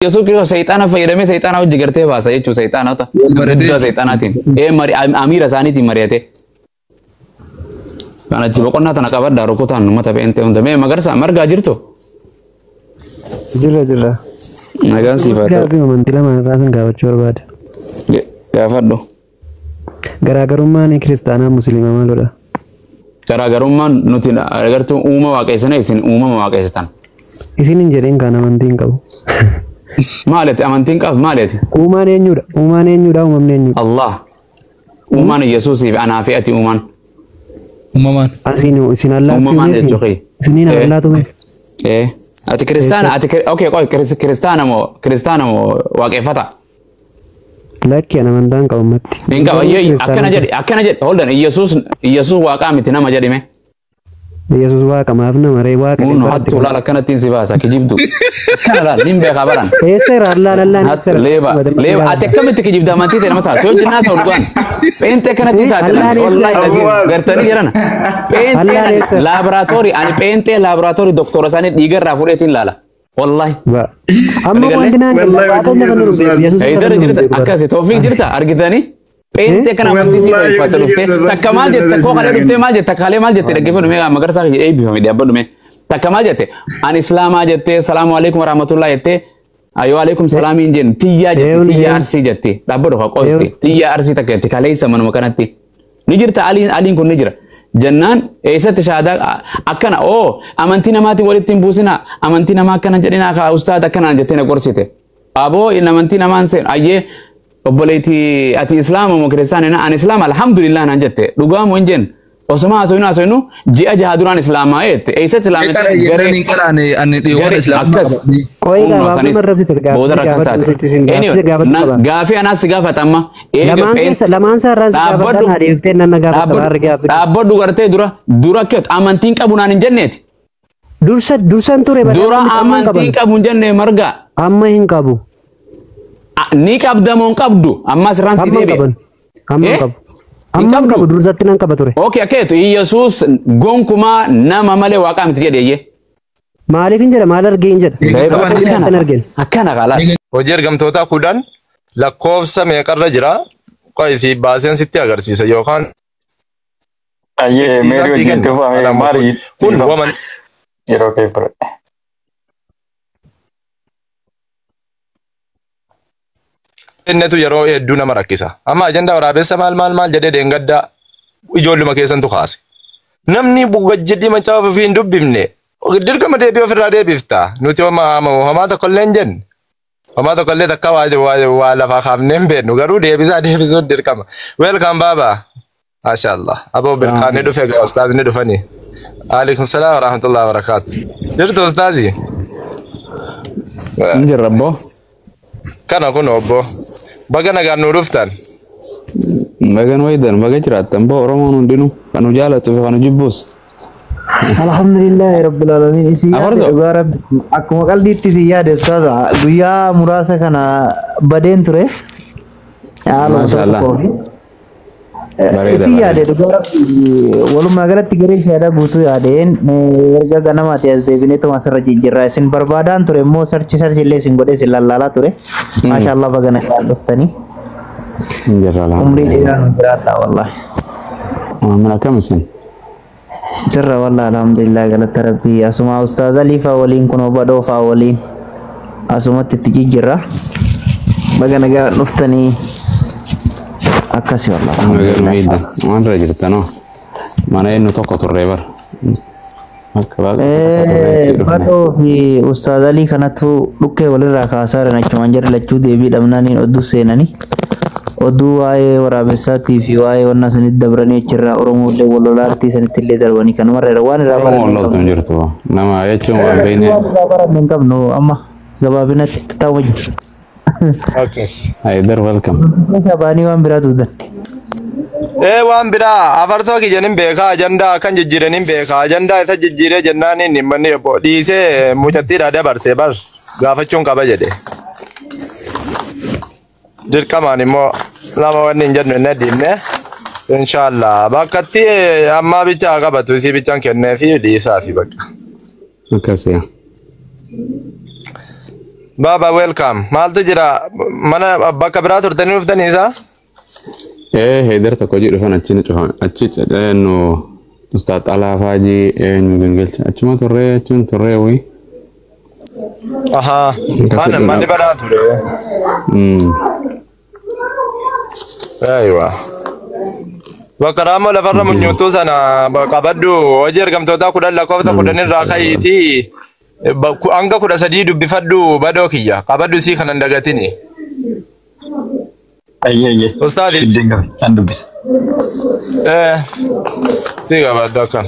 Yesuus Kiristoos seexaana fayyadamee seexaana hojii gartee baasa jechuudha seexaanota. Guddaa seexaanaatiin. Ee mari amiira isaaniitiin mari'ate. Kan achi boqonnaa tana qabaddaa rukutaan uummata beentee hunda. Mee magarsaa margaa jirtu? Jira jira. Nagaan siif haa ta'u. Gaaffii amantii lamaan irraa sin gaafachuu barbaada. Gaafadhu. Garaagarummaan kiristaanaa musliimaa maalidha? Garaagarummaan nuti agartuu uuma waaqessina isin uumama waaqessitan. Isin hin jedhin kan amantii hin qabu. Maaleti amantiin qab maaleti? Uumaan eenyudha? Uumaan eenyudha? Uumamni eenyudha? Allah. Uumaan Yesuusiif anaa fi ati uumaan. Uumamaan. Asiin isin allaa Uumamaan jechuu kiyya. Isiniin allaa tume. Ee. Ati kiristaana ati okay qoy kiristaana moo waaqeffata? Lakki ani amantaa hin qabu ammatti. Hin qaba iyyee akkana jedhi hold on, Yesuus waaqaa miti nama jedhime. Yesuus waaqa maaf nama ree waaqa. Muunno hattuu laal akkanattiin si baasa kijibdu. Akkana laal nin beekaa baran. Eessa irraa allaan allaan eessa Hattu irraa? leeba leeba ati akkamitti kijibda amantii ta'e nama saa soo jinnaa sa dhugaan. Pheenxee akkanatti saaxilan wallahi lazim gartanii jirana. Pheenxee Allaan eessa? Laaboraatoorii ani pheenxee laaboraatoorii doktora isaanii dhiigarraa fudheetiin laala. Wallahi. Amma wanti naan Wallahi waaqa hojii lafa nu Yesuus beeku. Yesuus Eedara lafa nu jirta beeku. akkasi toofiin jirta argitanii. Pheenxee kana amantii sii dho'ifatte dhuftee takka maal jette koo kalee dhuftee maal jette takka kalee maal jette dhaggeeffadhu mee magarsaa kiyya eebbifame dhaabbadhu mee takka maal jette ani islaamaa jettee salaamu alaikum warahmatullahi jettee ayoo alaikum salaamiin jeen tiyyaa jette Eewwan, tiyyaa eewwan. Arsii jette dhaabbadhu haa qoisti tiyyaa Arsii takka jette kaleessa manuma kanatti ni jirta aliin kun ni jira jennaan eessatti shaadaa akkana oo amantii namaatiin walitti hin buusinaa amantii namaa akkana jedhinaa kaa ustaad akkanaan jettee na gorsite aboo inni amantii namaan seenu ayyee obboleetti ati islaama moo kiristaana ani islaama alhamdulillah naan jette dhugaa moo hin jenne osoma haasofnu ji'a 6 duraan islaamaa jette eessatti islaamatti Garee hin qaraane ani dhiyoo garee islaamaa akkas qabadhe. Qo'ii Humna gabaabaa sanis marrabsite gaaffii booda rakkas gaafadhu taate. sitti isin gaaffii Anyway, gaafadhu qaba. Gaafii anaas si gaafata amma. Eega Lamaan keessa lamaan isaa irraa si gaafadhan adeemtee nan na gaafata warri gaaffii. Dhaabbadhu gartee dura akka amantiin qabu naan hin jenneeti. Dursa dursan ture badhaa Dura amma hin amantiin qaban. qabu hin jenne marga. Amma hin qabu. Ni qabda moo hin qabdu? Ammas irraan si Amma hin deebi'e. qaban. Amma hin Eh? qabu. Hin Amma hin qabdu? qabu dursatti nan qaba ture. Okay, akka jettu Yesuus gonkumaa nama malee waaqaa miti jedhe iyyee. Maaliif hin jedha maal argee hin jedha. Qaban. Kan argine. Akkana qalaa. Hojii ergamtootaa 10 lakkoofsa meeqarra jira? Qo'isii baaseen sitti agarsiisa yookaan Ayyee eegsiisaan meerii sii wajjin kenna. tufame Alamu marii kun waman yeroo kee fudhadhe. innetu yeroo hedduu nama rakkisa. Amma ajandaa waraabessa maal maal maal jedhee deengaddaa ijoolluma keessantu kaase. Namni gajjedhii macaafa ofii hin dubbifne dirqama deebii ofirraa deebifta. Nuti homaa tokkollee hin jenne. Homaa tokkollee takka waa lafaa kaafnee hin beeknu garuu deebisaa deebisuun dirqama. Welcome baaba. Maashaallah. Aboo birqaanii dhufe gaa ustaazni dhufanii. Alaikum salaam wa rahmatullahi wa barakaatu. Jirtu ustaazi? Hin jirra abboo. Kana kun obbo. Baga nagaan nuu dhuftan. Bagan wayidan baga jiraattan boo Oromoon hundinuu kan nu jaalatuu fi kan nu jibbuus. Alhamdulillahi rabbil alamin. Isin yaade Afarso. dhugaa rabbi. Akkuma qalbiitti isin yaade ustaaza. Guyyaa muraasa kana badeen ture. Haaluma tokko Maashaallah. qoofi. Bareeda Isin yaade bareeda. dhugaa rabbi. Walumaa galatti garee shaadaa guutuu yaadeen erga ganamaati as deebinee tuma asirra jijjiirraa isin barbaadaan ture immoo search search illee isin godhee isin lallaalaa ture. Maashaallah baga nagaan dhuftanii. Hin jirra Umrii alhamdulillah. dheeraa nu jiraadhaa wallahi. Mana akkam isin? Jirra wallahi alhamdulillah galata rabbii asuma ustaaz Alifaa waliin kunoo badhoofaa waliin asumatti itti jijjiirra. Baga nagaa dhuftanii akkasi wallahi Bagan alhamdulillah. wayidan waan irra jirtanoo. Mana eenyu tokko turree bara. Akka baga tokko turree itti dhufne. Badhoo fi ustaaz Alii kanatu dhukkee walirraa kaasaa jiran achumaan jara lachuu deebii dhabnaaniin oduu seenanii oduu waa'ee waraabessaatii fi waa'ee wannaa sanitti dabranii achirraa Oromoo illee wal lolaartii sanitti illee darbanii kanumarra jira waan irraa Oromoo baranne hin loltu qabnu. hin jirtu. Nama jechuun waan beekne. Waan irraa baranne hin qabnu amma gabaabinatti taa'uma jiru. Akkas. Haydar welcome. Keessa ba'anii waan biraa duudan. Ee waan biraa afarsoo kiyyanin beekaa ajandaa akkan jijjiiranin beekaa ajandaa isa jijjiiree jennaan inni manni obbo dhiisee mucattiidhaa dabarsee bar gaafachuun qaba jedhe. Dirqamaan immoo lama wanni hin jennu inni adiimne inshaallah bakkatti ammaa bichaa qabatu isii bichaan kennee fi dhiisaa fi bakka. Akkas yaa. Baaba, welcome. Maaltu jira? Mana bakka biraa turtanii dhuftanii isaa? Ee, heedar tokko hojii dhufan achi ni cufan achi eenyu Ustaad Xalaa Faajii eenyu gingilcha achuma turree achuun turree wayi. Ahaa. Akkasii Manni banaa ture. Aywa. Bakka raammoo lafarra munyuutuu sana qabadhu, hojii ergamtootaa 10 lakkoofsa 10 irraa ka'iitii hanga 13 dubbifadhu. Badoo kiyya qabadhu sii kanan dagatini. Ayyee, ayyee. Ustaadi. Iddeen gabe. An dubbisa. Si qabadhu akkan.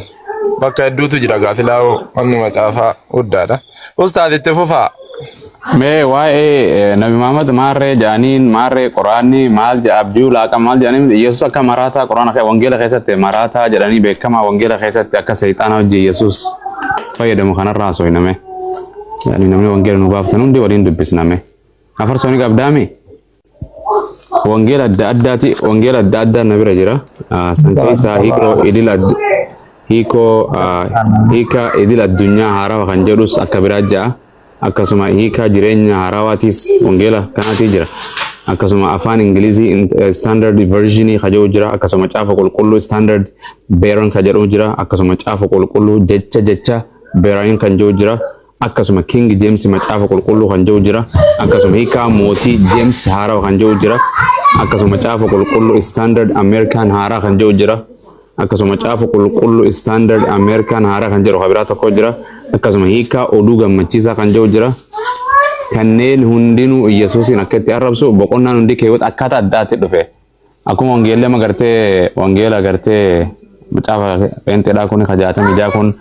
Bakka hedduutu jira gaafilaa'uu wanni macaafaa guddaadha. Ustaadi, itti fufaa. Mee waa'ee Nabi Muhammad maarree jedhaniin, maarree Quraanni maal jedha, abdii laaqa maal jedhaniin, Yesuus akka maraataa Quraana wangeela keessatti maraataa jedhanii beekamaa, wangeela keessatti akka seexaana hojii Yesuus fayyadamu kanarraa haasofname. Yaani namni wangeela nu gaafatan hundi waliin dubbisname. Afar sooni qabdaami? Wangeela adda addaati, wangeela adda addaa na bira jira. San keessaa hiikoo idil hiikoo hiika idil addunyaa haarawaa kan jedhus akka biraa ja'a. Akkasuma hiika jireenya haarawaatis wangeela kanaatii jira. Akkasuma afaan Ingilizii standard versionii ka jedhu jira. Akkasuma caafa qulqulluu standard beeron ka jedhu jira. Akkasuma caafa qulqulluu jecha jecha beeron kan jedhu jira. Akkasuma King James macaafa qulqulluu kan jedhu jira. Akkasuma hiikaa mootii James haarawaa kan jedhu jira. Akkasuma caafa qulqulluu standard American haaraa kan jedhu jira. Akkasuma caafa qulqulluu standard American haaraa kan jedhu biraa tokko jira. Akkasuma hiikaa oduu gammachiisaa kan jedhu jira. Kanneen hundinuu Yesuusiin akka itti arrabsu boqonnaan hundi keewwata akkaataa addaatti dhufe. Akkuma wangeelli amma gartee wangeela gartee macaafa pheenxeedhaa kun 66 kun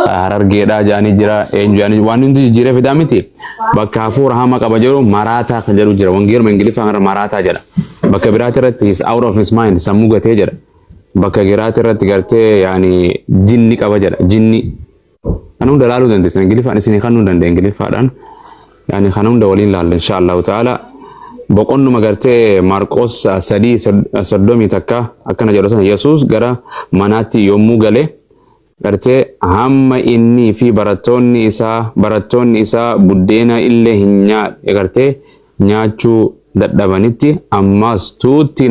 harargeedhaa jedhanii jira, eenyu jedhanii waan hundi jijjiiree fidaa miti. Bakka hafuura hamaa qaba jedhu maraataa kan jedhu jira. Wangeeluma Ingiliffaa kana maraataa jedha. Bakka biraatti irratti "He is out of his mind", sammuu gatee jedha. Bakka biraatti irratti gartee yaani jinni qaba jedha, jinni. Kan hunda laaluu dandeessan Ingiliffaan isinii kan nu danda'e Ingiliffaadhaan. Yaani kan hunda waliin laalla insha Allahu ta'ala. Boqonnuma gartee Maarqos 3:31 akkana jedhu sana, Yesuus gara manaatti yommuu gale gartee hamma inni fi barattoonni isaa buddeena illee hin nyaa gartee nyaachuu dadhabanitti, ammas tuutti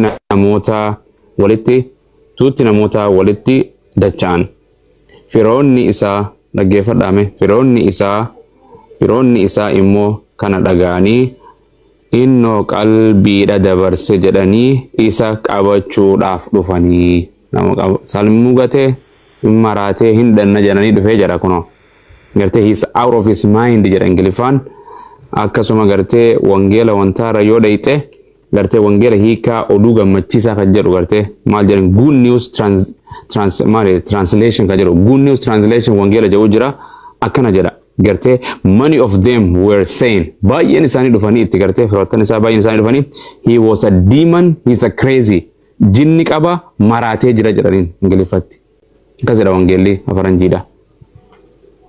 namoota walitti dacha'an. Firoonni isaa, dhaggeeffadhaame, firoonni isaa immoo kana dhaga'anii, "Innoo qalbiidha dabarse" jedhanii isa qabachuudhaaf dhufanii. Nama sammuu gatee hin maraatee hin dhanna jedhanii dhufee jedha kunoo. Gartee "He is out of his mind" jedha Ingiliffaan. Akkasuma gartee wangeela wantaarra yoo dhayxe, gartee wangeela hiikaa oduu gammachiisaa kan jedhu gartee maal jedhan, good news trans maali translation kan jedhu, good news translation wangeela jedhu jira, akkana jedha gartee, "Many of them were saying", baay'een isaanii dhufanii itti gartee firoottan isaa baay'een isaanii dhufanii, "He was a demon, he is a crazy", jinni qaba, maraatee jira jedhaniin Ingiliffatti. Akkas jedha wangeelli afaranjiidha.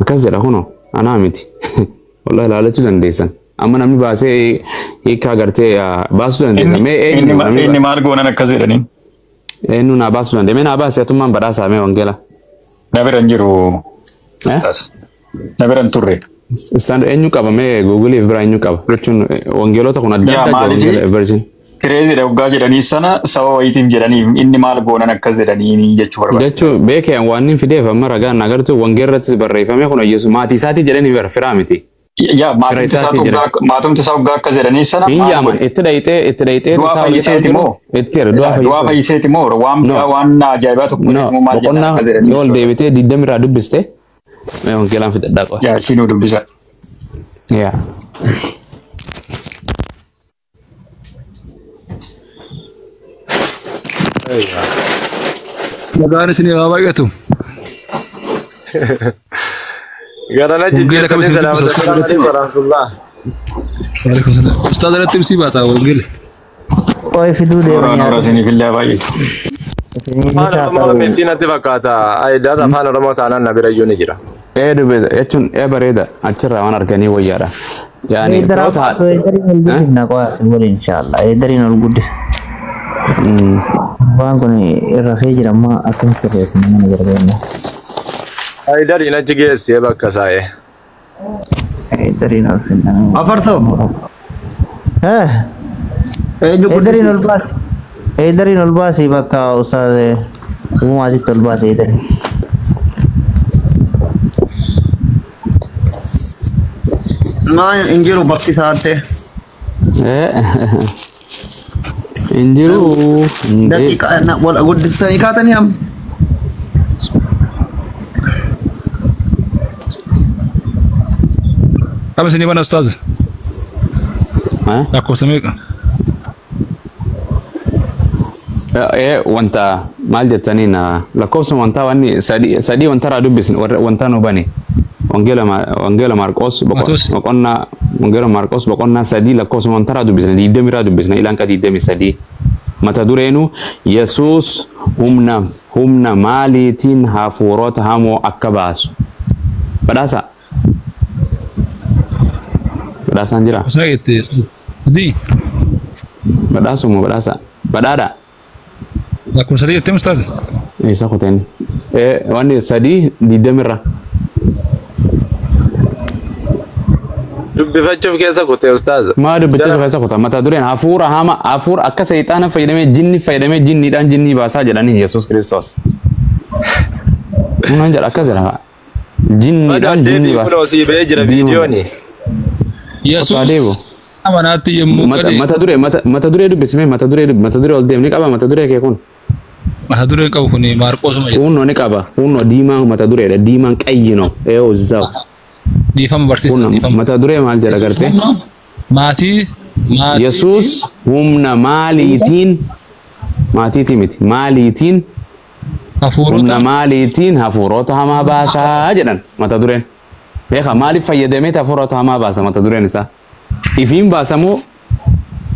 Akkas jedha kunoo, anaa miti, wallahi ilaalachuu dandeessan. Amma namni baasee hiikaa gartee baasuu dandeessan mee eenyu namni Inni maal goonan akkas jedhaniin? Eenyu naa baasuu dandeenya? Mee naa baase, atummaan badhaasaa mee wangeela. Na bira hin jiru. Eh? Na bira hin turre. Stand eenyu qaba mee? Googleef bira eenyu qaba jechuun wangeelota kun adda Yaa addaa jira maaliifi? wangeela version. Crazydha waggaa jedhanii sana sababa wayiitiif jedhanii inni maal goonan akkas jedhanii jechuu barbaada. Jechuun beekee waan inni fideef amma ragaan agartu wangeela irrattis barreeffame kun Yesuus maatii isaatii jedhanii bara firaa miti. Yaa Fira maatumti isaa isaatii jedhan. maatumti isaa waggaa akkas jedhanii sana Hin maal yaaman godhe? itti dhayxee Du'aa isaa waliin fayyiseeti moo? Itti jedha du'aa Du'aa fayyisee. Fayyiseeti moo waan No. biraa waan ajaa'ibaa tokko No, moo maal jedhan boqonnaa akkas jedhanii yoo ol jechuudha. deebitee 20 irraa dubbiste, mee wangeelaan fidadhaa qofa. Yaa ishii nuu dubbisa. Yaa. Nagaan isinii haa baay'atu. Garana Wangeela kam jijjiirtanii isin salaamata. dubbisa? Salaamu alaikum warahmatullah. Waalaikum salaam. Ustaaz irratti ibsii baata wangeela. Qoy fiduu Noora deeman noora yaadu. isiniif illee haa baay'atu. Isiniif Afaan haa Oromoo ta'u. miti natti fakkaata. Ayidaar afaan Oromoo taanaan na bira iyyuu ni jira. Ee, dubbisa jechuun ee bareeda, achirraa waan arganii wayyaadha. Yaani Eedara firoota eedariin ol guddifna qoy isin waliin inshallah. Eedariin ol guddisa. Waan kun rafee jira amma akkam sirreessina mana gargaarna. Ayidariin achi geessee bakka saa'e. Eedariin ol finna. Afarsoo. Eenyu Eedariin ol guddisiise? baasi. Eedariin ol baasi bakka ustaaz uumaasitti ol baasi eedariin. Naa hin jiru bakki isaatti. Hin jiru. Daqiiqaa wal guddistanii kaatanii amma. Qaba isinii bana ustaaz. Lakkoofsa meeqa? Wanta maal jettaniin lakkoofsa wanta wanni sadii wanta irraa dubbisne wanta nu bane wangeela Maarqos boqonnaa wangeela Maarqos boqonnaa 3 lakkoofsa wanta irraa dubbisne 20 irraa dubbisne ilaan 23 mata dureenu Yesuus humna maaliitiin hafuurota hamoo akka baasu badhaasa badhaasaan jira Lakkoofsa meeqa jette? Sadii. Badhaasuma badhaasa badhaadha. Lakkoofsa sadii jettee ustaaz? Isa kuteen. Wanni 3 20 irra. Dubbifachuuf keessa kutee ustaaza. Maa dubbifachuuf keessa kuta mata dureen hafuura hama hafuura akka seexaana fayyadamee jinni fayyadamee jinniidhaan jinnii baasaa jedhanii Yesuus Kiristoos. Kunan jedha akkas jedha. Jinniidhaan jinnii baasa. Kunoo sii ba'ee jira viidiyooni. Yesuus amanaatti yommuu gadi. Mata duree dubbisme mata duree ol deemni qaba mata duree kee kun. Mata dureen qabu kun Maarqoosuma jedha. Kunnoo ni qaba. Kunnoo diimaan mata dureedha. Diimaan qayyinoo. Eeyyoo zaw. Dhiifama barsiisa. Dhiifama. Mata duree maal jedha gartee? Maatii. Yesuus humna maaliitiin maatiitii miti maaliitiin humna maaliitiin hafuurota hamaa baasaa jedhan mata dureen. Beeka maaliif fayyadamee hafuurota hamaa baasa mata dureen isaa? Ifiin baasamoo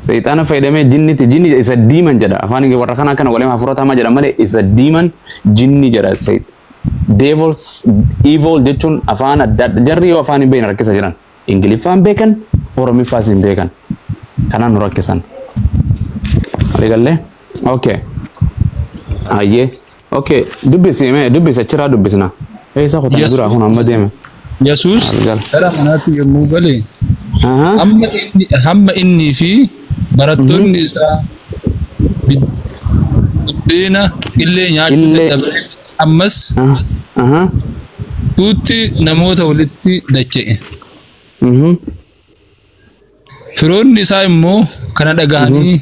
seexaana fayyadamee jinniti jinni isa diiman jedha afaan warra kanaa kana waliin hafuurota hamaa jedha malee isa diiman jinni jedha devil evil jechuun afaan adda adda jarri yoo afaan hin beekne rakkisa jiran Ingiliffaan beekan Oromiffaas hin beekan kanaan nu rakkisan. Waliigallee? Okay. Ayyee. Okay. Dubbisi mee dubbisi achirraa dubbisna. Eessa kutaa dura kun amma deeme. Yesuus gara manaatti yommuu gale hamma innii fi barattoonni isaa buddeena illee nyaachuu dadhabee ammas tuutti namoota walitti dacha'e. Firoonni isaa immoo kana dhagahanii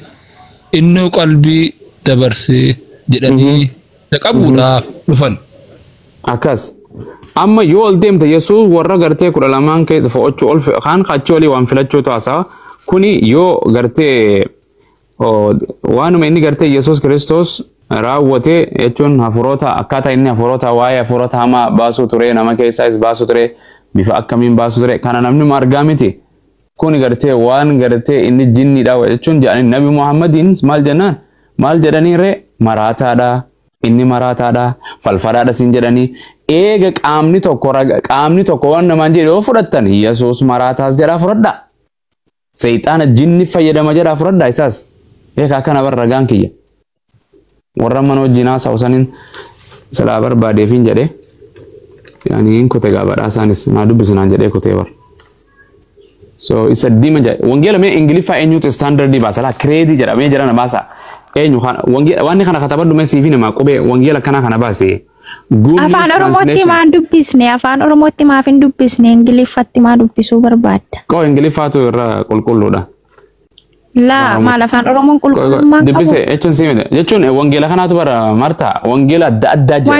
innoo qalbii dabarsee jedhanii isa qabuudhaaf dhufan. Akkas. Amma yoo ol deemte Yesuus warra gartee 12 keessa fo'achuu ol kaan qachoo olii waan filachuu taasisaa kuni yoo gartee waanuma inni gartee Yesuus Kiristoos raawwate jechuun hafuurota akkaataa inni hafuurota waa'ee hafuurota hamaa baasuu ture nama keessaas baasuu ture bifa akkamiin baasuu ture kana namni argaa miti kuni gartee waan gartee inni jinniidha jechuun jedhanii Nabi Muhammadiin maal jennaan maal jedhanii ree maraataadha inni maraataadha falfalaadha siin jedhanii eega qaamni tokko waan namaan jedhe yoo fudhattan Yesuus maraataas jedhaa fudhadha seexaana jinni fayyadama jedhaa fudhadha isaas beekaa kana bar ragaan kiyya warra mana wajjin haasa'u saniin silaa barbaadeefin jedhee yaani hin kute gaa badhaasaanis naa dubbisinaan jedhee kutee bar. So isa diima jedhe wangeela mee Ingiliffaa eenyutu standardii baasa laa kireedii jedha mee jedhana baasa eenyu wanni kana katabadhu mee siifi namaa qubee wangeela kana kana baase. Afaan Oromootti maan dubbisne afaan Oromootti maaf hin dubbisne Ingiliffatti maa dubbisuu barbaadda? Qoo Ingiliffaatu irra qulqulluudha. Laa maal afaan Oromoon qulqullummaa qabu? Dubbise jechuun sii miti jechuun wangeela kanaatu bara Marta wangeela adda addaa jira.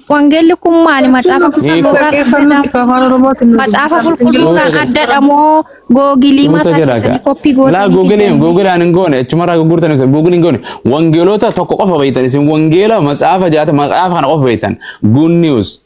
Wangeelli kun maali macaafa qulqulluudhaan addadha moo googilii mataa keessanii koppii gootanii? Laa googiliin hin goone achumarraa gurgurtan ibsa googiliin goone wangeelota tokko qofa beektan isin wangeela macaafa jaata macaafa kana qofa beektan good news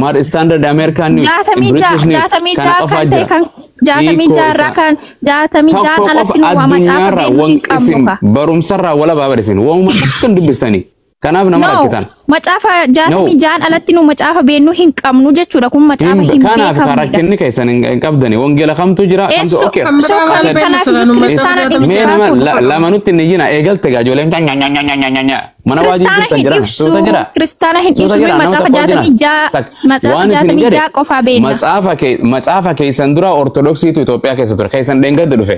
mar standard American news British news kana qofa jira. 66 irraa kan 66 alatti nu waa macaafa beeknu hin qabnu ka. Barumsarraa wala baabarisin waanuma akkan dubbistanii. Kanaaf nama No, rakkitan. macaafa 66 alatti nu macaafa beennuu hin qabnu jechuudha. Kun macaafa hin Kanaaf ka beekamnedha. rakkinni keessan hin qabdani. Wangeela kamtu jira? Kamtu Eessu okay. so Asad- kanaaf kiristaana Mee nama ibsaa lama nutti hin iyyina eegalte gaa ijoolleen nya nya nya nya nya nya nya. Mana waajii Kiristaana jirtan hin jiran ibsu. suuta jira. Kiristaana hin Suuta ibsu. jira nama Macaafa tokko jira. 66 Tak. macaafa Waan isin jedhe 66 qofaa beenna. macaafa keessan dura ortodoksiitu Itoophiyaa keessa ture. Keessan dheengadda dhufe.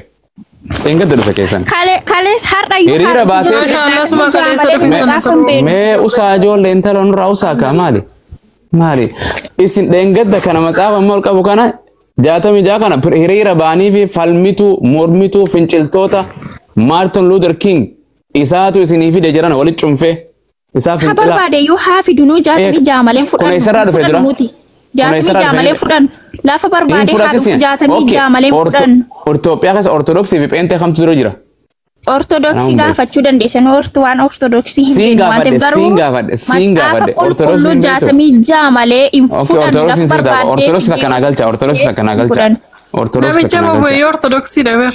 Dheengadda dhufe keessan. Kalees har'ayyuu Hiriira baasee Maashaallah suma kaleessa dhufe sana macaafa hin beeknu. Mee usaa ijoollee intala nurraa usaa kaa maali? Maali? Isin dheengadda kana macaafa amma ol qabu kana 66 kana hiriira ba'anii fi falmituu mormituu finciltoota Maartin Luther King isaatu isinii fide jedhan walitti cunfee isaa Ka fincilaa. barbaade iyyuu haa fidu nuu 66 malee Kun fudhannu. eessarraa dhufe dura? Fudhannu nuti. Kun eessarraa 66 malee dhufe? fudhannu. Lafa Hin barbaade haa fudhatin dhufu sin. 66 malee fudhannu. Itoophiyaa keessa ortodoksii fi pheenxee kamtu dura jira? Ortodoksii Kanaan gaafachuu dandeessan waan ortodoksii hin Siin beeknu waan ta'eef gaafadhe, garuu siin gaafadhe, siin macaafa gaafadhe. qulqulluu Ortodoksiin beektu? 66 malee hin Okay, fudhannu ortodoksiin lafa sirrii barbaadee ortodoksii takka naa galcha, ortodoksii takka naa galcha. fudhannu. Ortodoksii Namicha takka naa galcha. bobo'ee ortodoksiidha ber.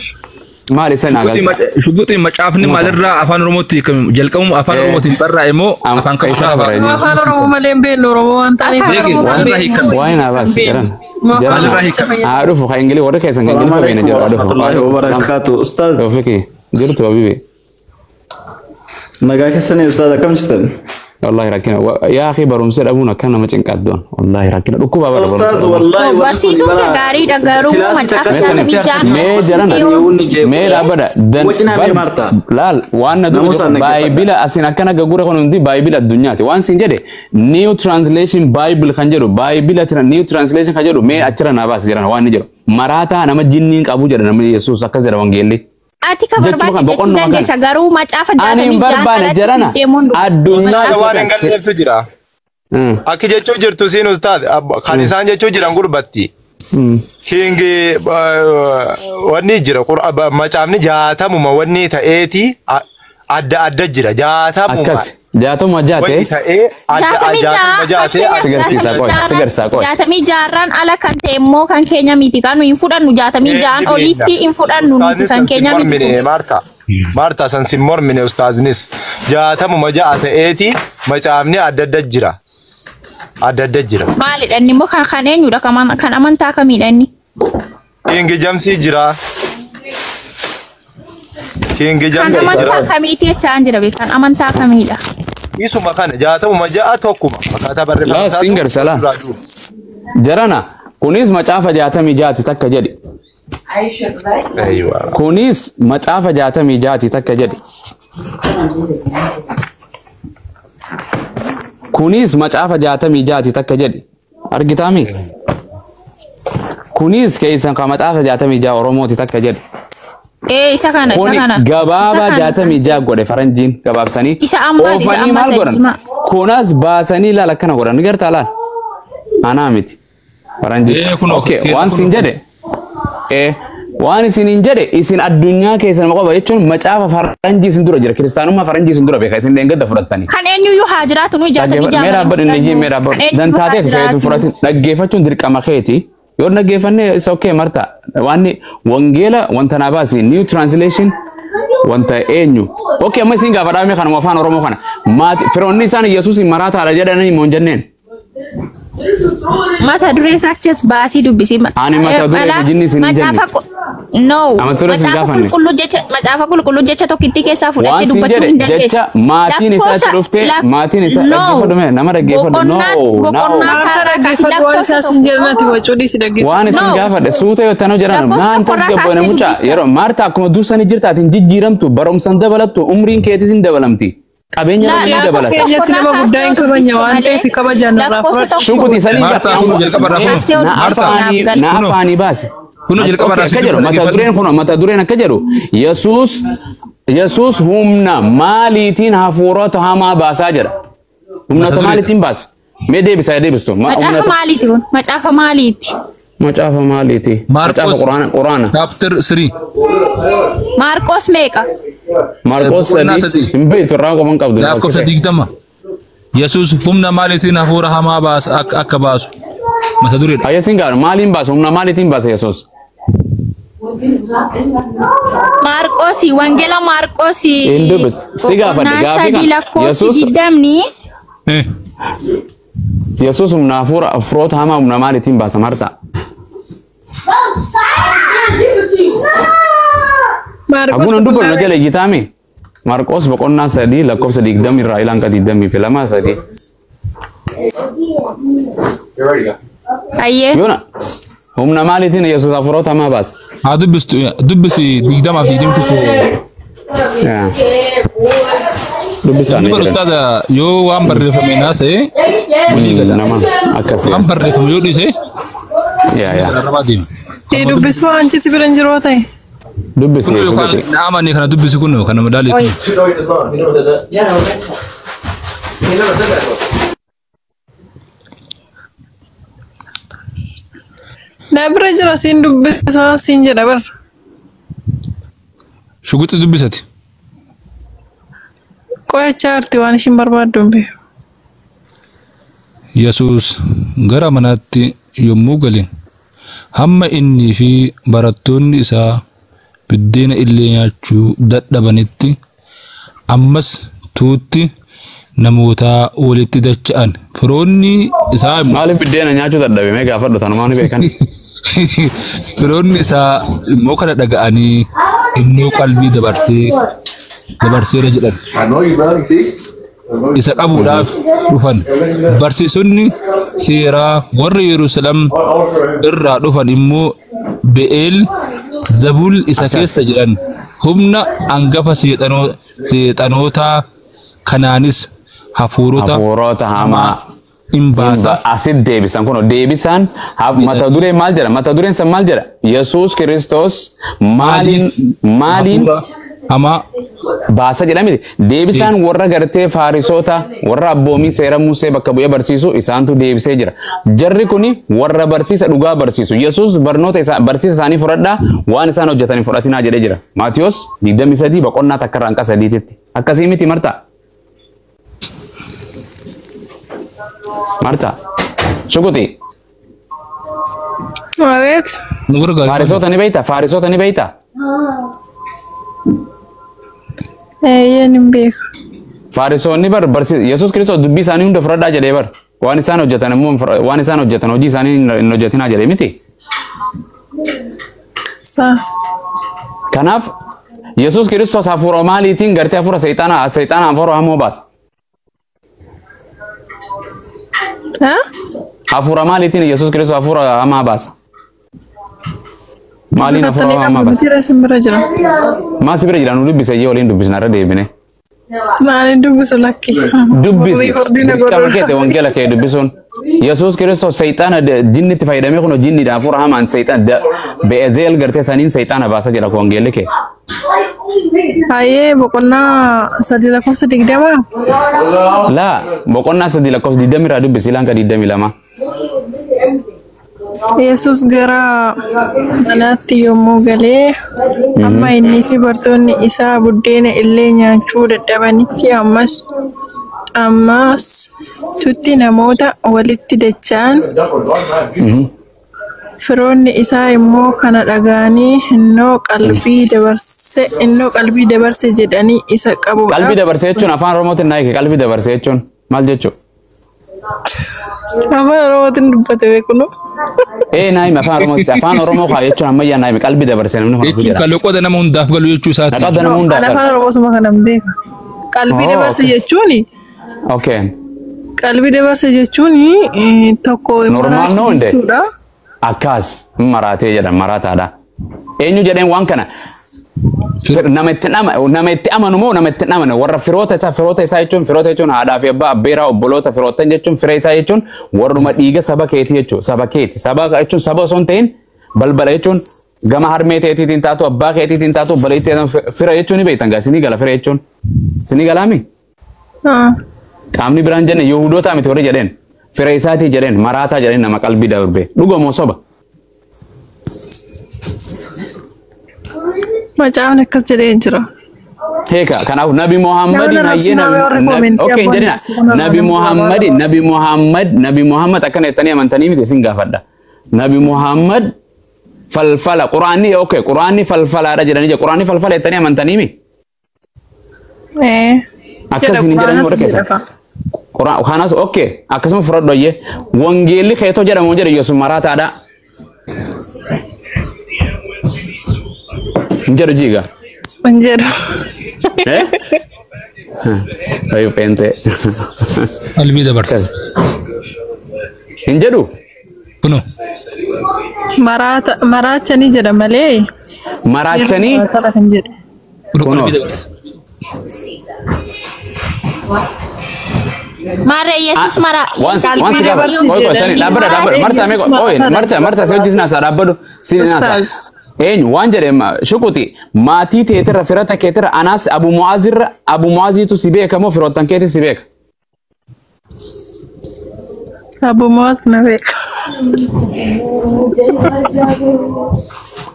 Maali isa naa galcha? Shugguxiin macaafni maalirraa afaan Oromootti hiikame jalqabuma afaan Oromootiin barraa'e moo afaan Eessaa kamirraa barraa'e? Nu afaan Oromoo malee hin beeknu Oromoo waan ta'aniif. Afaan Oromoo Maalirraa hiikame? Waa'ee naa baasi jedhan. Nu afaan Maalirraa Oromoo hiikame? Haa dhufu kan Ingilii warri keessan kan Assalamu Ingiliffa beekna alaikum jedhu haa dhufu. warahmatullahi wabarakatuh. Ustaz, Tawfiqi jirtu habibi. nagaa keessanii ustaz akkam jirtan? Wallahi rakkina yaa akhi barumsa dhabuun akka nama cinqaaddoon. Wallahi rakkina dhukkuba bara Ustaz, barumsa. wallahi wanti kun Barsiisuun kee bara gaariidha garuu kilaasii macaafa takkatti 66 Mee jarana mee dhaabbadha. Wajjin hafe Marta. Laal waan na dura Namoota jiru baayibila asin akkana gaggura kun hundi baayibila addunyaati. Waan sin jedhe new translation bible kan jedhu baayibila new translation kan jedhu mee achirra naa baasi jedhan waan ni jedhu. Maraataa nama jinniin qabu jedha namni Yesuus akkas jedha wangeelli. Ati ka Jechuma barbaade kan jechuu boqonnuma dandeessa kana. garuu macaafa Ani hin 66 barbaane alatti jarana deemuun addunyaa Ustaaza waan hin galleeftu jira. Akki jechuu jirtu siin ustaaz kan isaan jechuu jiran gurbatti. Kingi wanni jira macaafni 60 wanni ta'eeti adda adda jira 60. Akkas 60 Wanni jaate ta'ee adda 66 60 jaatee Si garsiisa qoy, si garsiisa qoy. 66 ala kan ta'e immoo kan keenya miti kan nuyi hin fudhannu 66 olitti hin fudhannu nuti kan keenya miti kun. Maarta Maarta san sin mormine ustaaznis 66 ta'eeti macaafni adda adda jira. Adda adda jira. Maalidha inni immoo kan eenyudha kan amantaa kamiidha inni? Kingi Jamsii jira. Kingi Kan Jamsii amantaa jira. kamiiti jechaan jira beekan kan amantaa kamiidha? Isuma kana 66 tokkuma akkaataa barreeffama Laa siin garsiisa laa. Jarana kunis macaafa 66 takka jedhi. Aywa. Kunis macaafa 66 takka jedhi. Kunis macaafa 66 takka jedhi. Argitaami? Kunis keessan kan macaafa 66 Oromooti takka jedhi. Ee isa kana isa Kuni kana. gabaabaa Isa kana. 66 godhe faranjiin gabaabsanii. Isa ammaati, isa Oofanii ammaa maal isa godhan? diimaa. Kunas baasanii laal akkana godhan. Ni gartaa laal? Anaa miti. Faranjii. Ee, kunoo, Okay, kunoo. waan sin jedhe. Waan isin hin jedhe isin addunyaa keessan qofa jechuun macaafa faranjii isin dura jira. Kiristaanummaa faranjii isin dura beeka. Isin dheengadda fudhattanii. Kan eenyuyyuu haa jiraatu nuyi 66 Mee malee dhaabbadhu hin inni fudhannu. mee dhaabbadhu. Kan eenyuyyuu haa Dantaatee feetu jiraatu. fudhatin dhaggeeffachuun dirqama keeti. Yoo dhaggeeffanne isa okay Marta. Waan wangeela wanta naa baasi new translation wanta eenyu. Okay amma isin gaafa dhaabame kanuma afaan Oromoo kana. Maati firoonni isaan Yesuus maraataadha jedhanii moo hin jenneen. Mata duree isaa achas baasii dubbisi. Ani mata duree fi jinni isin hin jenne. Macaafa no. Mata duree isin Macaafa gaafanne. qulqulluu jecha macaafa qulqulluu jecha tokkittii keessaa Waan fudhattee sin dubbachuu jedhe hin dandeessu. jecha maatiin isaa itti Lakkoofsa- dhufte maatiin isaa no. dhaggeeffadhu mee nama dhaggeeffadhu no Boqonnaa no. boqonnaa Maarta isaa dhaggeeffadhu waan lakkoofsa isaa sin jedhan ati wacuu dhiisi dhaggeeffadhu. Waan isin No. gaafadhe suuta yoo tanuu jedhan Lakkoofsa maan tokkorraa tasgabboone kaastee mucaa dubbista. yeroo Maarta akkuma dursanii jirta atiin jijjiiramtu barumsan dabalattu umriin keetis hin dabalamti qabeenya La- ni Akka dabalata. keenyatti nama guddaa hin kabajne waan ta'eef kabajaan irraa Lakkoofsa fudhadhu. tokko. Shunkutii sanii Maartaa kun jalqaba irraa Kaastee kunoo. na Maartaa. afaanii na Kunoo. afaanii baase. Kunoo jalqaba irraa Akka si jedhu mata dureen kun mata dureen akka jedhu Yesuus Yesuus humna maaliitiin hafuurota hamaa baasaa jedha. Humnoota Mata duree. maaliitiin baasa? Mee deebisaa deebistu. Macaafa Humnoota maaliiti kun? Macaafa maaliiti? macaafa maaliiti? Macaafa Maarqos quraana quraana. chapter 3 Maarqos meeqa? Maarqos Boqonnaa 3 sadii. hin beektu irraa qofa hin qabdu. lakkoofsa 20 Yesuus humna maaliitiin hafuura hamaa baasa akka baasu mata dureedha. Ayya sin gaafadha maaliin baasa? Humna maaliitiin baasa Yesuus? Maarqoosi wangeela Maarqoosi Hin dubbis. Si gaafadhe boqonnaa gaafii 3 kana. lakkoofsi Yesuus 20 Yesuus humna hafuura hafuurota hamaa humna maaliitiin baasa Marta? Maarqos Haguun boqonnaa dubbannu jala ijjitaami. Maarqos boqonnaa 3 lakkoofsa 20 irraa ilaan ka 22 3. Ayyee. Yoona humna maaliitiin Yesuus hafuurota hamaa baasa? Haa dubbistu dubbisi 20 fi 21. Yaa. Dubbisaan Inni ni bara jedhan. ustaaza yoo waan barreeffame naasa'e walii gala. Nama akkasii. Waan barreeffame yoo dhiise Yaa yaa. arrabaa deema. Si dubbisu anchi si bira hin jiru ta'e. Dubbisi Kun yookaan Yesuus. na amane kana dubbisi kun kana madaalee kun. Na bira jira siin dubbisa siin jedha bara. Shuguxi dubbisati. Qo'achaa jirti waan ishiin barbaaddu hin beeku. Yesuus gara manaatti yommuu gale hamma innii fi barattoonni isaa biddeena illee nyaachuu dadhabanitti ammas tuutti namootaa walitti dacha'an. Firoonni isaa immoo Maaliif biddeena nyaachuu dadhabe mee gaafadhu tanumaa ni beekan. firoonni isaa immoo kana dhaga'anii innoo qalbii dabarsee dabarseera jedhan. Isa qabuudhaaf dhufan. Barsiisonni seeraa warra Yerusaalem irraa dhufan immoo Be'eel Zabuul isa keessa jiran humna hangafa seexanootaa kanaanis hafuurota Hafuurota hamaa hin baasa. Asit deebisan kun deebisaan mata dureen maal jedha? Mata dureen san maal jedha? Yesuus Kiristoos maaliin maaliin hamaa baasa jedhamiti. Deebisaan warra gartee Faarisoota warra abboomii seera Musee bakka bu'ee barsiisu isaantu deebisee jira. Jarri kuni warra barsiisa dhugaa barsiisu. Yesuus barnoota isaa barsiisa isaanii fudhadhaa waan isaan hojjetan hin fudhatinaa jedhee jira. Maatiyos 23 boqonnaa takka irraa hanga sadiititti. Akkasii miti Marta. Marta. Shukuti. Abeet. Nu gargaaru. Faarisoota ni beektaa? Faarisoota ni beektaa? Eeyyeen hin beeku. Faarisoonni bar barsiisa Yesuus Kiristoos dubbii isaanii hunda fudhadhaa jedhee bar waan isaan hojjetan immoo waan isaan hojjetan hojii isaanii hin hojjetinaa jedhee miti. Saa. Kanaaf Yesuus Kiristoos hafuura maaliitiin gartee hafuura seexanaa seexanaa hafuura hamoo baasa. Ha? Hafuura maaliitiin Yesuus Kiristoos hafuura hamaa baasa? Maaliin hafuura Dubbifattanii hamaa qabdu baasa? mitiidha isin bira jira. Maa si bira jira nu dubbisa iyyee waliin dubbisna irra deebine. Maaliin dubbisu lakki? Dubbisi Riikoordiin dirqama keete wangeela kee dubbisuun. Yesuus Kiristoos seexana jinnitti fayyadamee kun jinniidha hafuura hamaan seexana Be'ezeel gartee saniin seexana baasa jedha wangeelli kee. Hayyee boqonnaa 3 lakkoofsa 20. Laa boqonnaa 3 lakkoofsa 20 irraa dubbisi ilaan ka 22. Yesuus gara manaatti yommuu galee amma innii fi bartoonni isaa buddeena illee nyaachuu dadhabanitti ammas ammas tutti namoota walitti dacha'an. Firoonni isaa immoo kana dhaga'anii innoo qalbii dabarse jedhanii isa qabuudhaaf Qalbii dabarsee jechuun afaan Oromootiin naa hiike qalbii dabarsee jechuun maal jechuudha? Afaan Oromootiin dubbate beekunu. Ee naa hime afaan Oromootiin afaan Oromoo kaa jechuun ammayyaa naa hime qalbii dabarsee namni kun Jechuun kan loqoda nama hundaaf galu jechuu isaati. Loqoda nama hundaaf Ani afaan Oromoo suma kana hin beeku. Qalbii Oh, dabarse okay. jechuun Okay. qalbii dabarse jechuun tokko Normaal maraachuu noo hinde? jechuudha. Akkas maraatee jedhan maraataadha. Eenyu jedheen waan kana nama itti nama itti amanu moo nama itti hin amane warra firoota isaa jechuun firoota jechuun haadhaa fi abbaa abbeeraa obboloota firoottan jechuun fira isaa jechuun warruma dhiiga saba keetii jechuun saba keeti saba jechuun saba osoo hin ta'in balbala jechuun gama harmee teetiitiin taatu abbaa keetiitiin taatu obboleettii fira jechuun ni beektan gaa isinii gala fira jechuun isinii galaami qaamni biraan jenne Yihudoota miti warri jedheen fira isaatii jedheen maraataa jedheen nama qalbii darbe dhugamoo soba. Macaafni akkas jedhee jira. Heeka kanaaf Nabi Muhammadin Nama hayyee arrabsinaa warri koomentii okay abboonni jedhina akkasuma Nabi nama Muhammadin Nabi Muhammad Nabi Muhammad akkana jettanii amantanii miti isin gaafadha. Nabi Muhammad Falfala quraanni okay quraanni falfalaadha jedhanii jira. Quraanni falfala jettanii amantanii mi? Akkas isin jedhanii warra keessa. Kanas okay akkasuma fudhadhu ayyee wangeelli keetoo jedhamu jedhe Yesuus maraataadha. Hin jedhu jiiga. Hin jedhu. Eh? Ayo pente. Qalbii dabarsa. Hin jedhu. Kunoo. Maraata maraachanii jedha malee. Maraachanii. Maraataadha kan jedhu. Kunoo qalbii dabarsa. Maarree Yesuus mara. Waan si gaafa. Qoy qoy sani dhaabbadha dhaabbadha. Marta mee qoy Marta Marta si hojii sinaasaa dhaabbadhu. Si naasaa. Eenyu waan jedhe shukuti maatii teetirra firata keetirra anaas Abu Mu'aazirra Abu Mu'aaziitu si beeka moo firoottan keetis si beeka? Abu Mu'aaz na beeka.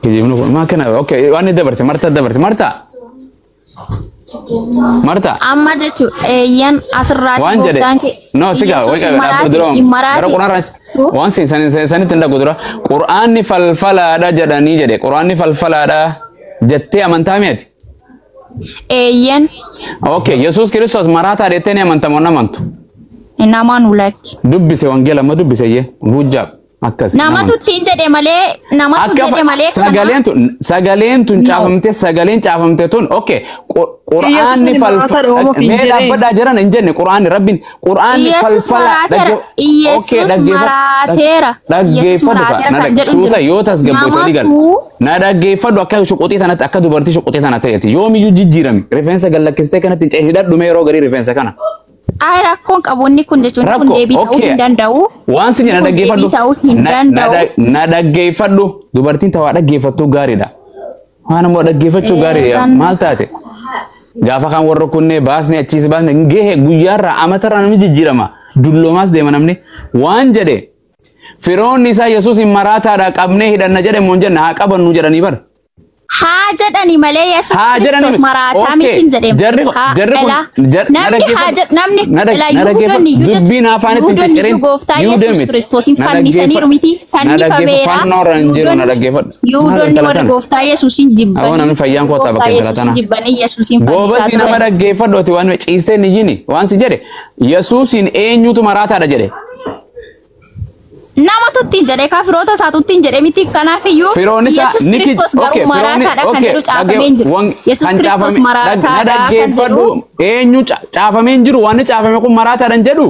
Kijibnu kun maa kana okay waan inni dabarse Marta dabarse Marta. Marta. Amma jechuun eeyyan asirraatti Waan jedhe gooftaan kee. no siga Yesuus way qabe dhaabbadhu dura gara quraanra waan sin sanitti hin dhaqu dura quraanni falfalaadha jedhanii jedhe quraanni falfalaadha jettee amantaa mi'ati. Eeyyan Okay Yesuus Kiristoos maraataa jettee ni amantamoo hin amantu? hin amanu lakki. Dubbise wangeela amma dubbise iyyee guujjaab akkas. Namatu ittiin jedhe malee namatu Akka jedhe malee kana. sagaleen tun sagaleen tun No. caafamte sagaleen caafamte tun okay quraanni Yesuus maraataadha Oromoo fi mee hin jedhee. dhaabbadhaa jiran hin jenne quraanni rabbiin quraanni Yesuus falfala maraateera. Yesuus maraateera. Yesuus dhaggeeffadhu ka maraateera na kan jedhu hin suuta jiru. yoo tasgabboyte olii gal Namatu na dhaggeeffadhu akka shuquxii tanatti akka dubartii shuquxii tana ta'eeti yoomiyyuu jijjiirami rifeensa gallakkistee kanatti hin ce'in hidhadhu mee yeroo garii rifeensa kana Ay rakkoon qabu inni kun jechuun kun Rakkoo, deebii ta'uu okay. hin danda'u. Waan si jedhan Kun dhaggeeffadhu. deebii ta'uu hin danda'u. Na dhaggeeffadhu. Dubartiin tawaa dhaggeeffattuu gaariidha. Waan ammoo dhaggeeffachuu gaariidha. Maal taate? Gaafa kan warra kunnee baasnee achiis baasnee gehe guyyaarraa amatarraa namni jijjiirama. Dulloomaas deema namni. Waan jedhe firoonni isaa Yesuus hin maraataadha qabnee hidhanna jedhe moo hin jenne haa qabannu jedhanii bara. Haa jedhani malee Yesuus Haa jedhani Kiristoos miti. maraataa Okay. miti hin jedhemu. Jarri kun- Haa, jarri kun- dhala. na Namni haa dhaggeeffadhu. jedhu namni Na dhala dhaggeeffadhu. Yihuudoonni iyyuu Dubbiin afaan itti hin Yihuudoonni ciccirin. iyyuu gooftaa Yihuudee Yesuus miti. Kiristoosiin Na fannisaniiru miti. dhaggeeffadhu. Na dhaggeeffadhu. Fannifameera. Fannoorra hin jiru na dhaggeeffadhu. Maal Yihuudoonni intala warri tana? gooftaa Yesuusin Aboo jibbanii namni fayyaan koo gooftaa bakka intala Yesuusin tana. jibbanii Yesuusin fannisaa Goobasii nama turan. dhaggeeffadhu ati waan ciistee ni jini waan si jedhe Yesuusiin eenyutu maraataadha jedhe. Namatu ittiin jedhe kafiroota isaatu ittiin jedhe miti kanaafiyyuu Firoonni isaa Yesuus ni Kiristoos garuu maraataadha kan jedhu caafamee hin jiru. Yesuus kan Kiristoos caafame na maraataadha kan dhaggeeffadhu jedhu eenyu caafamee hin jiru waan caafame kun maraataadha hin jedhu.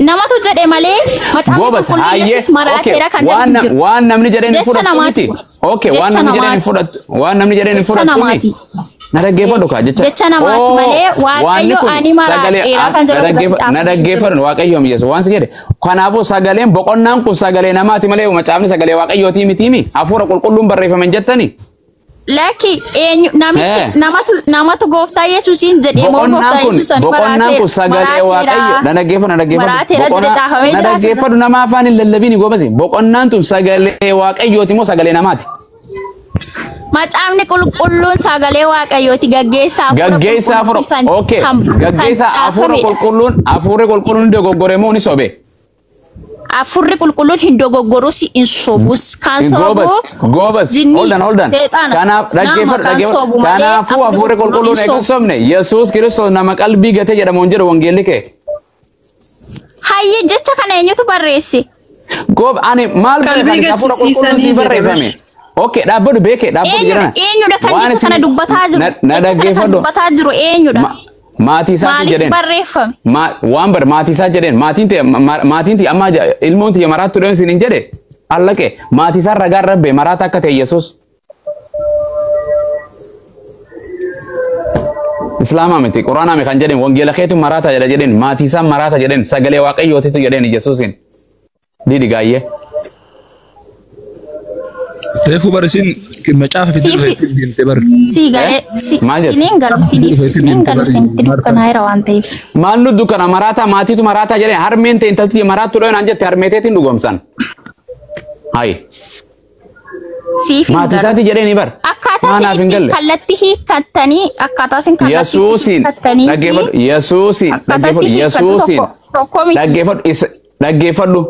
Namatu jedhe malee macaafni Goobas qulqulluun hayyee Yesuus okay maraateera kan jedhu waan hin na- jiru. waan namni jedheen hin Jecha fudhattu namaati. miti. Okay waan Jecha namni jedheen hin namaati. fudhattu waan namni jedheen hin Jecha fudhattu namaati. miti. Na dhaggeeffadhu kaa jecha. Jecha namaati Oo, malee wanni Waaqayyo kun ani sagalee maraateera kan jedhu na asirratti dhaggeeffa- na caafamee hin jiru. dhaggeeffadhu Waaqayyo Yesuus waan si jedhe. Kanaafuu sagaleen boqonnaan kun sagalee namaati malee macaafni sagalee Waaqayyootii miti mi hafuura qulqulluun barreeffame hin jettani. Lakki eenyu namichi namatu namatu gooftaa Yesuusiin jedhee moo Boqonnaan gooftaa kun Yesuus ani boqonnaan maraateera kun sagalee Waaqayyo na dhaggeeffadhu na dhaggeeffadhu maraateera jedhe boqonnaa caafamee na jira asirra. dhaggeeffadhu nama afaan hin lallabiini goobasi boqonnaan tun sagalee Waaqayyooti moo sagalee namaati? Macaafni qulqulluun sagalee Waaqayyooti gaggeessaa hafuura Gaggeessaa hafuura qulqulluuti kan okay kan kan gaggeessaa hafuura caafamedha. qulqulluun hafuurri qulqulluun ni dogoggore moo ni sobe? Hafuurri qulqulluun hin dogoggorus hin sobus kan Goobas sobu goobas jinni hold on hold on seexana kanaaf nama dhaggeeffadhu kan dhaggeeffadhu sobu malee kanaafuu hafuurri hafuurri qulqulluun qulqulluun hin eega hin sobu. sobne Yesuus Kiristoos nama qalbii gate jedhamu hin jedhu wangeelli kee. Hayyee jecha kana eenyutu barreesse? Goob ani maal Qalbii barreeffame hafuura qulqulluun gaddisiisanii sii jedhe barreeffame. Okay dhaabbadhu beekee dhaabbadhu Eenyudha jedhana. eenyudha kan Waan jecha isin kana dubbataa jiru? na Jecha kana kan dhaggeeffadhu dubbataa jiru eenyudha? Maatii isaatii Maaliif jedheen. barreeffame? Waan bar maatii isaa jedheen maatiin ta'e maatiin ta'e amma ilmoon ta'e maraattu dheen siin hin jedhe allaqe maatii isaa ragaan rabbe maraata akka ta'e Yesuus. Islaamaa miti quraanaa miti kan jedheen wangeela keetu maraata jedha jedheen maatii isaa maraata jedheen sagalee waaqayyootitu jedheen Yesuusin. Didi gaayyee. Reefu bar isin macaafa fidee Siif dhufee deemte bar. si galee si Maal jedhe? siniin galu siniif siniin galu sinitti dukkanaa'eera waan ta'eef. Maal nu dukkana maraataa maatiitu maraataa jedheen harmeen ta'e intalti maraattu dheen aan jette harmeeteetiin dhugoomsan. Hayi. Siif hin Maatii galu. isaatii jedheen bar. Akkaataa Maanaaf isin hin ittiin galle. kallattii hiikkattanii akkaataa isin kallattii Yesuusiin hiikkattanii fi dhaggeeffadhu Yesuusiin akkaataa dhaggeeffadhu itti hiikkattu Yesuusiin tokko tokko miti. dhaggeeffadhu isa dhaggeeffadhu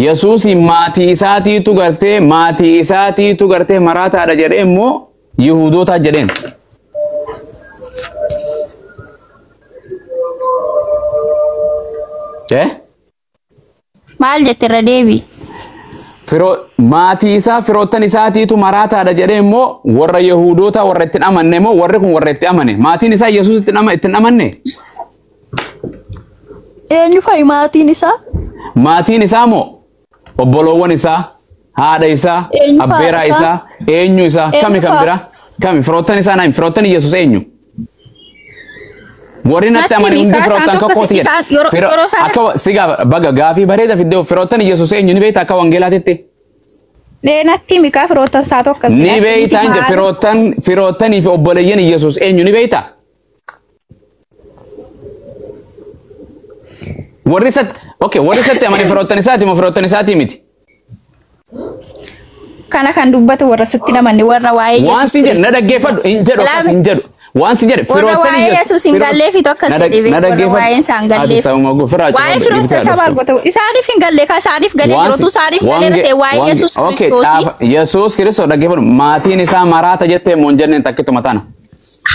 Yesuus maatii isaatiitu gartee maatii isaatiitu gartee maraataadha jedhee immoo Yihuudootaa jedheen. Eh? Maal jette irra deebi? Firoo maatii isaa firoottan isaatiitu maraataadha jedhee immoo warra Yihuudoota warra ittiin amanne immoo warri kun warra itti amane maatiin isaa Yesuus ittiin amanne. Eenyu fa'i maatiin isaa? Maatiin isaa moo obboloowwan isaa haadha isaa Eenyu fa'a abbeeraa isaa? isaa eenyu isaa kami Eenyu kan fa'a? biraa kami firoottan isaa naam firoottan Yesuus eenyu? Warri natti Natti amane himi hundi kaa isaan firoottan tokko kakkooti isaan jedhe. yeroo yeroo isaan Akka si gaafa baga gaafii bareeda fiddee firoottan Yesuus eenyu ni beekta akka wangeelaatitti. Ee natti himi kaa firoottan isaa tokko Ni beekta inja firoottan firoottanii fi obboleeyyan Yesuus eenyu ni beekta? Warri isatti okay warri isatti amane firoottan isaati moo firoottan isaatii miti? Kana kan dubbatu warra sitti namanne warra waa'ee Waan Yesuus si jedhu na Kiristoos. dhaggeeffadhu hin jedhu akkas hin jedhu. Waan si jedhe Warra firoottan waa'ee Yesuus hin galleefi tokko Na si dhibe. na Warra dhaggeeffadhu. waa'een isaa hin Ati galleef. sabuma firaa Waa'ee firoottan isaa maal gootu? Isaaniif hin galle ka isaaniif galee jirutu isaaniif galee ta'e waa'ee Yesuus Kiristoosii. Yesuus Kiristoos dhaggeeffadhu maatiin isaa maraata jettee moo hin jenneen takkituma tana.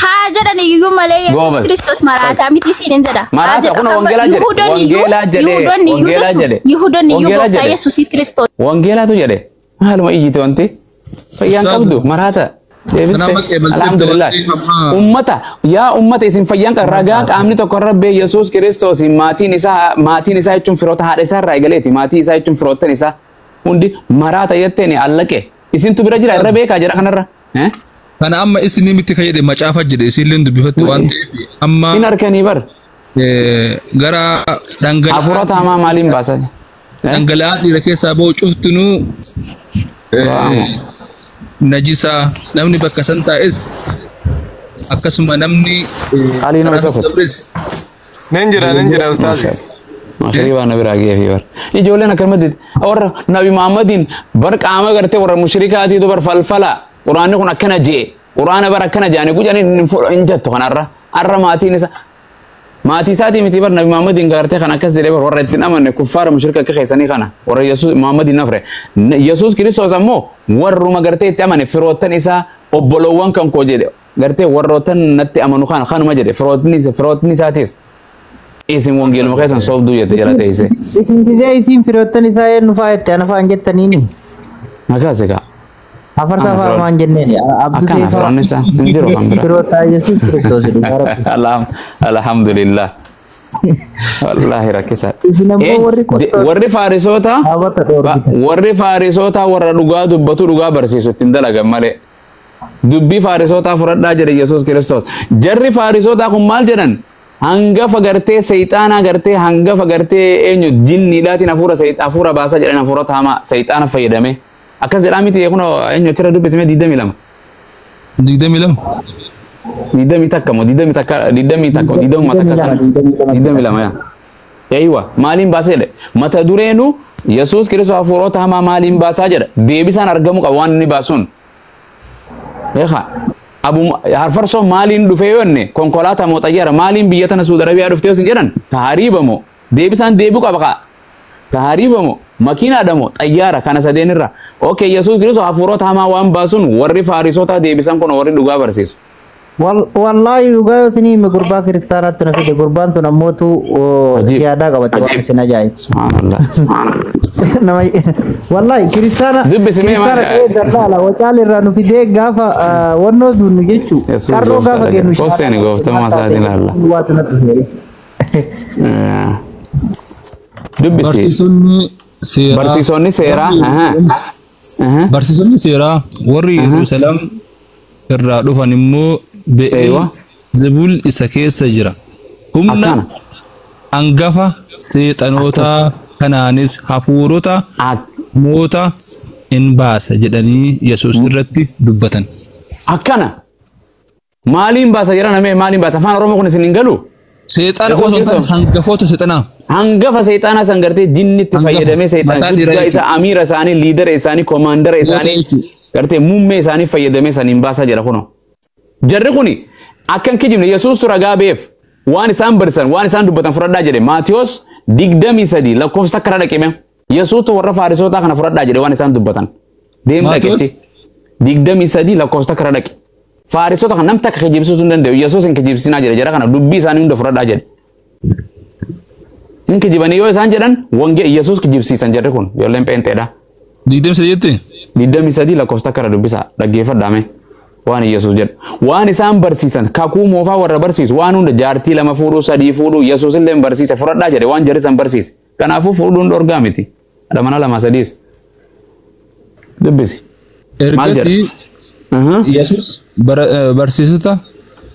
Haa jedhan iyyuu malee Yesuus Goobas. Kiristoos maraataa miti isiin hin jedha. Haa Maraata jedha. kun wangeelaa jedhe. Yihudoonni iyyuu Wangeelaa jedhe. Yihudoonni iyyuu Wangeelaa jechuudha. jedhe. Yihudoonni iyyuu Wangeelaa gooftaa jedhe. Yesuus Kiristoos. Wangeelaatu jedhe. Maaluma iyyite wanti? Fayyaan qabdu maraata. Deebiste. Kanaaf qeebalteef Alhamdulillah. dabaltee amma Ummata yaa ummata isin fayyaan kan ragaa qaamni tokko rabbee Yesuus Kiristoos maatiin isaa jechuun firoota haadha isaa irraa eegaleeti maatii isaa jechuun firoottan isaa hundi maraata jetteen allaqe isintu bira jira irra beekaa jira kanarra. Eh? Kana amma isinii miti kan jedhe macaafa jedhe isinillee dubbifatte waan ta'eef amma Hin harkanii bar. gara dhangala'aa Hafuurota hamaa maaliin baasa? Dhangala'aa dhiira keessaa bahu cuftinuu najisaa namni bakka san taa'es akkasuma namni Alii nama karaa tokko. dabres Nin jira nin jira ustaazi. Maasharii waan biraa gahee bar. Ijoolleen akkanumatti warra Nabi Muhammadiin bar qaama gartee warra mushrikaatiitu bar falfala. Quraanni kun akkana jee. Quraana bar akkana jeani gucanii hin jettu kanarra. Arra maatiin isa maatii isaatii miti bar Nabi Muhammadiin gartee kan akkas jedhee bar warra ittiin amanne kuffaara mushrika akka keessanii kana warra Yesuus Muhammadiin nafre. Yesuus Kiristoos ammoo warruma gartee itti amane firoottan isaa obboloowwan kan koo jedhe gartee warroottan natti amanu kana kanuma jedhe firootni isaatis. Isin wangeeluma keessan soobduu jette jala teessee. Isin gisee isin firoottan isaa eenyu fa'aa jette ana fa'aan jettaniini. Akkas egaa. Afartaa Ana fa'aa firoon- maan jenneeni. Abduu Akkana Seefaa. firoonni isaa hin jiru kan biraa. Firoottaa Yesuus Kiristoos dhugaa rabbi. Alhamdulillah. Wallaahi rakkisaa. Isin ammoo warri qottoon Warri faarisoota dhaabata dhoorgitan. warri faarisoota warra dhugaa dubbatu dhugaa barsiisu ittiin dalagan malee. Dubbii faarisootaa fudhadhaa jedhe Yesuus Kiristoos. Jarri faarisootaa kun maal jedhan? Hangafa gartee seexaanaa gartee hangafa gartee eenyu jinniidhaatiin hafuura hafuura baasaa jedhan hafuurota hamaa seexaana fayyadame. Akkas jedhaa miti kun eenyu achirra dubbisame 22. 22. 21 moo 21 21 21 takka sana 22 yaa. Eeywa maaliin baasee jedhe mata dureenu Yesuus Kiristoos hafuurota hamaa maaliin baasaa jedha deebisaan argamuu qaba waan inni baasuun. Eegaa abu harfarsoo maaliin dhufee yoo jenne konkolaataa moo xayyaara maaliin biyya tana Suudi Arabiyaa dhuftee yoo isin jedhan tahariiba moo deebisaan deebi'uu qaba kaa tahariiba moo makiinaadha moo xayyaara kana sadeenirra. Okay Yesuus Kiristoos hafuurota hamaa waan baasuun warri faarisotaa deebisan kun warri dhugaa barsiisu. Wallaahi dhugaa yoo isinii hime gurbaa kiristaanaatti na fide gurbaan sun ammootu yaadaa qabate waan isin ajaa'ibu. Subhaanallah. Nama wallaahi kiristaana Dubbisi mee kiristaana maal- ta'ee dallaala wacaal irraa nu fidee gaafa wannoo duunnu jechuu Yesuus qarroo gaafa gooftaadha kennu jedhe. Kosseen gooftummaa isaatiin ilaalla. waatu natti feere. Dubbisi. Barsiisonni seeraa. Barsiisonni seeraa. Barsiisonni seeraa warri Yerusaalem irraa dhufan immoo Be'eel Zebul isa keessa jira. Humna hangafa seexanootaa kanaanis hafuurota moota in baasa jedhanii Yesuus irratti dubbatan. Akkana. Maaliin baasa jedhan amee maaliin baasa afaan Oromoo kun isin hin galu? Seexana osoo hin taane hangafoota seexanaa. Hangafa seexanaa san gartee jinni itti fayyadamee seexana Mataa dhiiraa guddaa isa jechuudha. amiira isaanii liidara isaanii koomaandara isaanii gartee muummee isaanii fayyadamee saniin baasaa jedha kunoo. Jarri kuni akka hin kijibne Yesuustu ragaa ba'eef waan isaan barsiisan waan isaan dubbatan fudhadhaa jedhe Maatiyos 23 lakkoofsa takka irra dhaqime. Yesuutu warra Faarisootaa kana fudhadhaa jedhe waan isaan dubbatan. Deem Maatewos? dhaqetti. 23 lakkoofsa takka irra dhaqe. Faarisota kana namni takka kijibsiisuu hin danda'u. Yesuus hin kijibsinaa jedhe jara kana dubbii isaanii hunda fudhadhaa jedhe. Hin kijibanii yoo isaan jedhan wange Yesuus kijibsiisan jedhe kun ijoolleen pheenxeedha. 23 jette? 23 lakkoofsa takka irra dubbisaa dhaggeeffadhaa mee. Waan Yesuus jedhu. Waan isaan barsiisan kakuu moofaa warra barsiisu waan hunda jaartii lama fuudhuu sadii fuudhuu Yesuus illee hin barsiise fudhadhaa jedhe waan jarri san barsiise. Kanaafuu fuudhuun dhorgaa miti. Haadha mana lama sadiis. Dubbisi. Maal jedha? Ergasii Yesus barsiisota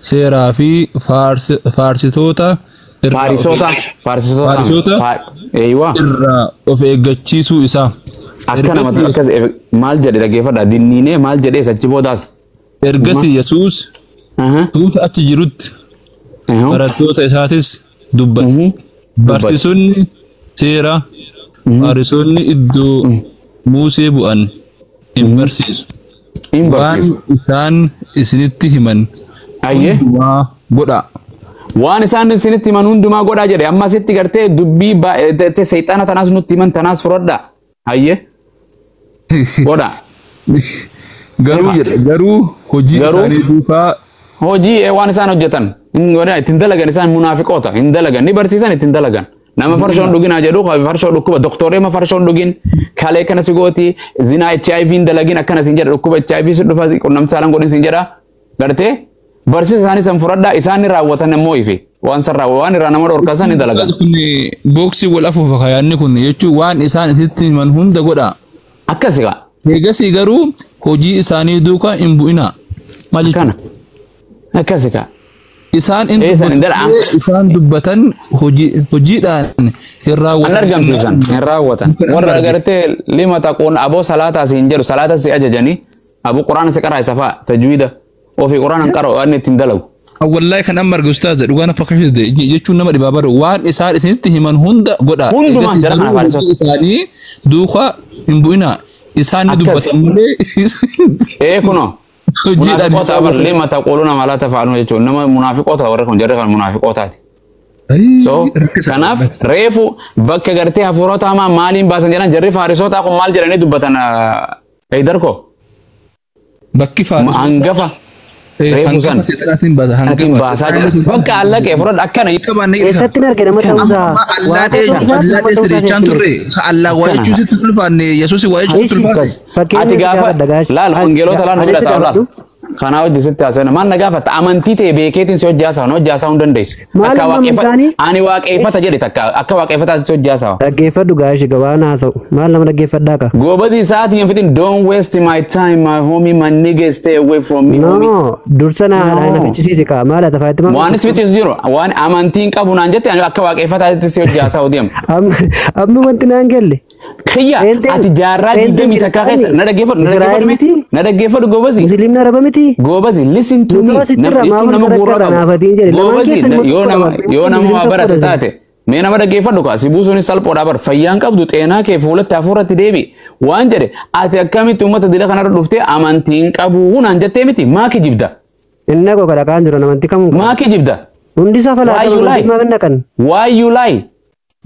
seeraa fi faarsitoota irraa of Faarisota. Faarisota. Faarisota Eeywa. irraa of eeggachiisuu isaa. Akka namatti akkas maal jedhe dhaggeeffadhaa. Dinniinee maal jedhee achi boodaas. Ergasii Yesuus tuuta achi jirutti barattoota isaatis dubbate. Barsiisonni seeraa Faarisonni iddoo Musee bu'an hin barsiisu. Waan isaan isinitti himan hundumaa godhaa. Waan isaan isinitti himan hundumaa godhaa jedhe amma asitti gartee dubbii seexana tanaas nutti himan tanaas fudhadhaa. Hayyee. Godhaa. Garuu jedhe garuu hojii isaanii duukaa hojii waan isaan hojjetan hin godhan ittiin dalagan isaan munaafiqoota hin dalagan ni barsiisan ittiin dalagan. Nama farshoon dhuginaa jedhu farshoo dhukkuba doktoree ma farshoon dhugin kalee kana si gooti zinaa HIV hin dalagin akkana siin jedha dhukkuba HIV si dhufa qunnamtii saalaan godhin siin jedha gartee barsiisa isaanii san fudhadhaa isaan ni raawwatan immoo ifi waan san raawwa waan irraa nama dhorkan san ni dalagan. Kun booksii wal afuufa kayaanni kun jechuun waan isaan isinitti himan hunda godhaa. Akkasi gaa. Eegasii garuu hojii isaanii duukaa hin bu'inaa. Maal jechuudha? Akkasi gaa. Isaan hin Eessan hin dubbatan dalagan. isaan dubbatan hojiidhaan hin raawwatan. An argamsiisan hin raawwatan. Warra agartee lima taquun aboo salaataa si hin jedhu salaata si ajajanii aboo quraana si qaraa isa fa'a tajwiida ofii quraana hin qara'u waan ittiin dalagu. Wallahi kan amma arge ustaaz dhugaa na fakkaatu jechuun nama dhibaa baru waan isaan isinitti himan hunda godhaa. Hundumaa Eegasii jara kana garuu Faarisota. hojii isaanii duukaa hin bu'inaa. Isaan ni Akkas. dubbatan malee Ee kunoo. hojiidhaan hin Munaafiqoota bar raawwatan. lima taquuluna maa laa taf'aluun jechuun nama munaafiqoota warri kun jarri kan munaafiqootaati. So kanaaf reefu bakka gartee hafuurota hamaa maaliin baasan jedhan jarri faarisootaa kun maal jedhanii dubbatan Heidarko. Bakki faarisootaa. Hangafa. Reefu san. Hangafa seexanaatiin baasa. Atiin baasaa jedhan. Bakka allaqee fudhadha akkana. Eessatti hin argine nama ta'uusaa? Allah ta'e turre ka Allah waa jechuun sitti ulfaanne Yesuus waa jechuun sitti ulfaanne. Ati gaafa laal wangeelota laal nu bira taa'u laal. Kanaa hojii sitti haasa'e maal na gaafata amantii ta'e beekeetiin si hojii haasa'u hojii haasa'uu hin dandeessu. Maal Akka amma waaqeffata amantaanii? ani waaqeffata jedhe takka akka waaqeffataatti si hojii haasa'a. Dhaggeeffadhu gaashi gabaan haasa'u. Maal nama dhaggeeffadhaa ka? Goobazii sa'aatii hin fitin don't waste my time my homie my nigga stay away from me homie. No, dursa na No. na fichisiisi ka. Maal ati faayitii maal? Waan si fichisu jiru waan amantiin qabu naan jette ani akka waaqeffataatti si hojii haasa'u deema. Amma wanti naan galle. Kiyya ati jaarraa 21 keessa na dhaggeeffadhu na dhaggeeffadhu mee? Na dhaggeeffadhu goobazii. Musliimni araba miti. Goobazii listen to me. Nuti Nam- irraa jechuun maal nama gurra karakteera qabu. naafatiin jedhe. Lamaan Goobazii keessan yoo nama yoo nama waa barate taate mee nama dhaggeeffadhu kaa si buusuunis salphoodha bar fayyaan qabdu xeenaa kee fuulatti hafuuratti deebi waan jedhe ati akkamitti uummata dila kanarra dhuftee amantiin qabu naan jettee miti maa kijibda Inni koo kadhaqaan jiru amantii kamuu qabu. maa kijibda Hundi isaa Why falaasama you lie? amantii maal naqan? Why you lie?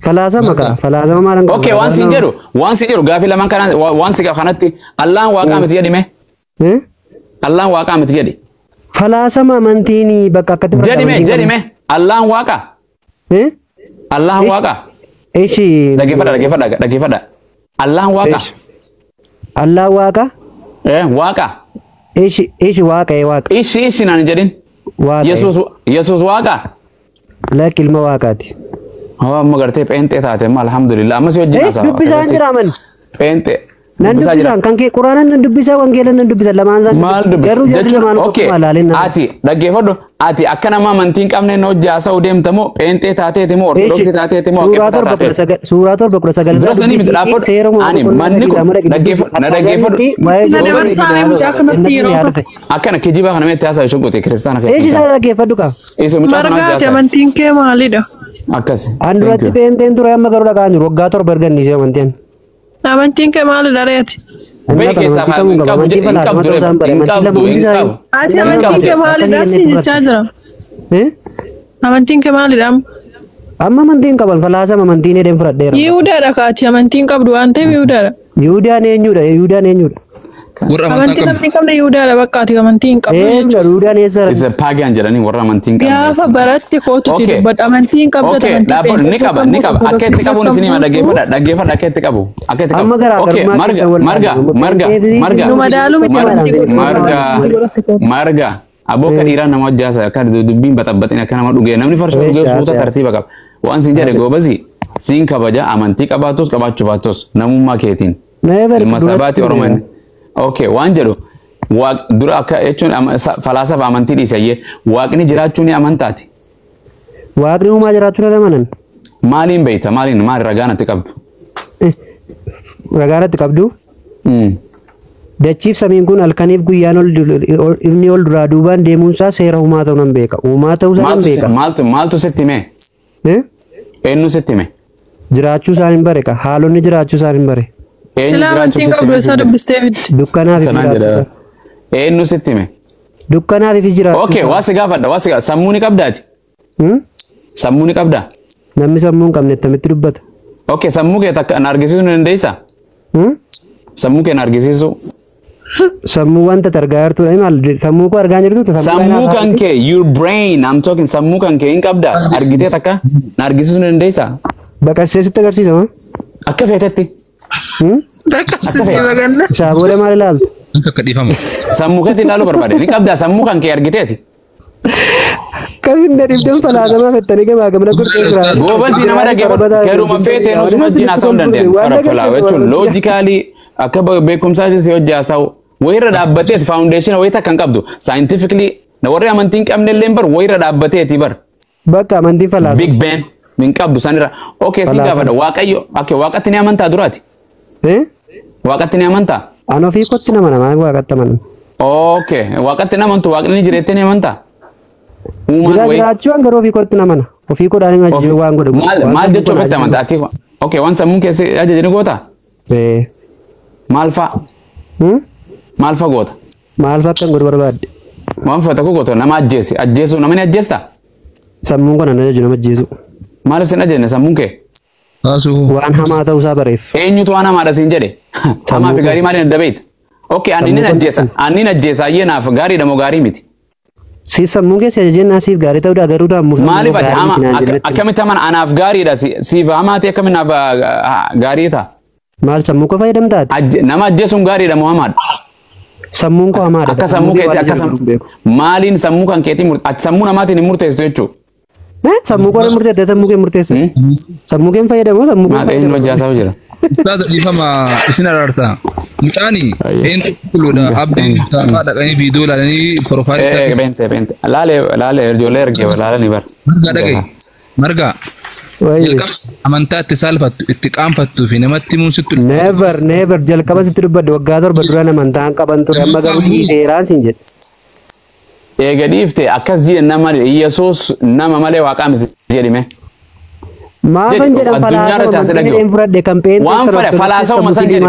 Falaasama ka falaasama maal hin qabu? Okay waan siin jedhu waan siin jedhu gaafii lamaan kana waan si kanatti Allaan waaqaa miti jedhi mee Allaan waaqaa miti jedhi Falaasama amantiin bakka akkatti fudhata jedhi mee amantiin jedhi kamuu. mee Allaan waaqa Allaan waaqa Ishi dhaggeeffadha dhaggeeffadha dhaggeeffadha Allaan waaqa Allaan waaqa eh waaqa Ishi ishi waaqa ee waaqa. Ishi ishi naan hin jedhin Waaqa. Yesuus Yesuus waaqa Lakki ilma waaqaati. Hawa amma gartee pheenxee taate amma alhamdulillah amma si wajjin Eh haasawa. dubbisaan jira aman. Pheenxee. Nan Dubbisaa jira. dubbisaan kan kee quraana nan dubbisaa wangeela nan dubbisa lamaan isaan. Maal dubbisa? Garuu jarri Jechuun lamaan okay tokkuma ilaalin. ati dhaggeeffadhu ati akka nama amantii hin qabne hojii haasa'uu deemta moo pheenxee taateeti moo ortodoksii taateeti moo Suuraa waaqeffataa 7 taateeti? 19 suuraa 7 19 Dura sanii miti dhaabbadhu. Ani manni kun dhaggeeffadhu na dhaggeeffadhu. Na dabarsaa mee mucaa kanatti yeroo tokko. Akkana kijibaa kana meetti haasa'u shuqute kiristaana Eeshi keessa. isaa dhaggeeffadhu qaba. Isa mucaa kana hojii Margaati haasa'u. amantiin kee maalidha? Akkas. An duratti pheenxeen ture amma garuu dhaqaan jiru waggaa 7 erga inni amantiin. Amantiin kee maalidha reeti? Bee keessaa kan hin qabu hin qabdu hin qabdu hin qabu. Ati amantiin kee maalidha siin jechaa jira. Amantiin kee maalidha amma? Amma amantiin qaban falaasama amantiin edeen fudhadheera. Yihudaadha kaati amantiin qabdu waan ta'eef Yihudaadha. Yihudaan eenyudha? Yihudaan eenyudha? Amantii namni hin qabne Yihudaadha bakka ati amantii hin qabdu Eenyudha? Yihudaan eessa? Isa pagan jedhanii warra amantii hin qabne. Gaafa baratti kootuti Okay. dubbadhu amantii hin qabdu Okay, amantii dhaabbadhu ni qaba ni qaba akka itti qabuun isinii ma dhaggeeffadha dhaggeeffadha akka itti qabu akka itti qabu. Amma Okay, garaagarummaa marga keessa wal marga marga marga Nu madaaluu miti amantii godhu. marga marga aboo akka dhiiraa nama hojjaasa akka dubbiin baxabbaxin akka nama dhugee namni farsoo dhugee suuta tartiiba qaba. Waan siin jedhe goobasi siin kabaja amantii qabaatus qabaachuu baattus namummaa keetiin. Never Ilma sabaati duratti Oromoo inni. Okay, waan jedhu waaq dura akka jechuun falaasafa amantii dhiisayyee waaqni jiraachuu ni amantaati. Waaqni uumaa jiraachuu ni amanan. Maaliin beekta maaliin maal ragaa natti qabdu? Ragaa natti qabdu. Dachiif samiin kun halkaniif guyyaan ol ifni ol duraa duubaan deemuunsaa seera uumaa ta'uu nan beeka. Uumaa ta'uusaa nan Maaltu beeka. maaltu maaltu sitti hime? Eenyu sitti hime? Jiraachuu isaan hin bare ka. Haalonni jiraachuu isaan hin bare. Eenyu Silaa jiraachuu amantiin sitti qabdu hime? isaa dubbistee fidde. Dukkanaaf ifi Sanaan jiraachuu jedha. isaa. Eenyu sitti hime? Dukkanaaf ifi jiraachuu Okay, isaa. waa si gaafadha waa si gaafadha sammuu ni qabdaati? Sammuu ni qabdaa? Namni sammuu hin qabne attamitti dubbata? Okay, sammuu kee takka na argisiisuu ni dandeessaa? Sammuu kee na argisiisuu? Sammuu wanta ati argaa jirtudha. Maal sammuu koo argaa jirtu Sammuu kan kee your brain I'm talking sammuu kan kee hin qabdaa argitee takka na argisiisuu ni dandeessaa? Baqassee sitti agarsiisa moo? Akka feetetti. Baqassee baganna. Isaa booda maal ilaaltu? Akka dhiifamu. Sammuu keetti ilaaluu barbaade ni qabdaa sammuu kan kee argiteeti. Kasin dadhabdeen falaasama fettanii gamaa gamana gurguree jira. Goobasii nama dhaggeeffatu garuma feeteen osuma wajjin haasa'uu hin dandeenye. Farafalaa jechuun logically akka beekumsaa si hojii haasa'u wayirra dhaabbateeti foundation wayii takka hin qabdu scientifically na warri amantii hin qabne illee bar wayirra dhaabbateeti bar. Bakka amantiin falaasama. Big Ben hin qabdu sanirra. Okay si gaafadha waaqayyo okay waaqatti ni amantaa duraati. Waaqatti ni amantaa? An ofii kootti nama namaa waaqatti amanu. Okay waaqatti ni amantu waaqni ni jireettee ni amantaa? Uumaan Jira wayii. jiraachuu an garuu ofii kootti namana. Ofii koodhaan hin ajajuu waan godhu. Maal maal jechuu ofitti amantaa? Ati okay waan sammuun keessa ajaje ni goota? Maal fa'a? Maal fa'a goota? Maal fa'a akkan godhu barbaadde? Waan fa'a tokko goota nama ajjeesi. Ajjeesuu nama ni ajjeestaa? Sammuun kun an ajaju nama ajjeesu. Maaliif sin ajajne sammuun kee? Waan hamaa ta'uusaa bareef. Eenyutu waan hamaadha siin jedhe? Hamaa fi gaarii maaliin adda beekta? Okay ani nin ajjeesa. Ani nin ajjeesa ayyee naaf gaariidha moo gaarii miti? Si sammuun keessa ajajeen naasiif gaarii ta'uudha garuu daamuu Maaliif ati hama akkamitti hamaan anaaf gaariidha siif hamaa ta'e akkamitti naaf gaarii ta'a? Maal sammuu koo fayyadamtaati? Nama ajjeesuun gaariidha moo hamaadha? Sammuun koo hamaadha. Akka sammuu keetti akka maaliin sammuu kan keetiin ati sammuu namaatiin hin murteessitu jechuudha. Sammuu koo murteessa sammuu kee murteessa. Sammuu kee fayyadamu sammuu kee Maal eenyu hojjaasaa jira? Ustaaza dhiifama isin araarsa. Mucaani eenyu qulqulluudha abdiin taafaa dhaqanii viidiyoo ilaalanii profaayilii Eh beente beente laalee laalee ijoollee ergee laalanii bar. Margaa dhagaye. Margaa. Jalqaba amantaa itti saalfattu itti qaanfattuu fi namatti himuun sitti Never never jalqaba sitti dubbadde waggaa 7 duraan amantaan qaban ture amma garuu dhiiseeraan siin jedhe. Eega dhiifte akkas jedhe nama Yesuus nama malee waaqaa miti jedhime. Maafan jedhan Addunyaa irratti falaasama as amantii dhaga'u. jedheen fudhadhe kan peenxee Waan fedhe falaasama san jedhi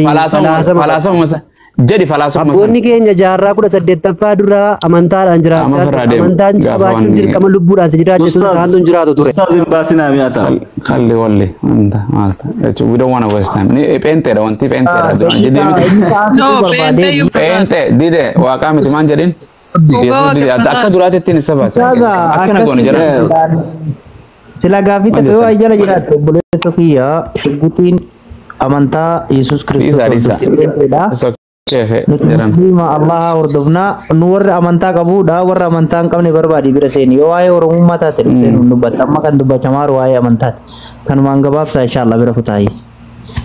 falaasama san jedhi falaasama san. Abboonni keenya jaarraa 18ffaa duraa amantaadhaan jiraachaa Amma turan. firraa deemu. Amantaan Gaafa qabaachuun wanni- dirqama lubbuudhaan si jiraachisu isaan tun jiraatu ture. Ustaaz hin baasinaa mi'a ta'a. Kalli walli wanta maalta jechuun we don't wanna waste time. Ni peenteedha wanti peenteedha duraan jedhee miti. No, peenxee iyyuu Peente dide waaqaa miti maan jedhin. Dhugaa Yesuus dide akka duraatti ittiin isa baase. Ustaaza, Akkana goone jedhan. Sila gaaffii Maal ta'e yoo jettan? jala jiraattu obboleessa kiyya shugguxiin amantaa Yesuus Kiristoos Dhiisa dhiisa. hordofteedha. It's okay Nuti jedhan. musliima Allaha hordofnaa nu warra amantaa qabuudha warra amantaa hin qabne barbaadi bira seeni yoo waa'ee oromummaa taate dhuftee nu dubbatta amma kan dubbachamaa jiru waa'ee amantaati kanumaan gabaabsaa inshaAllah bira kutaayee.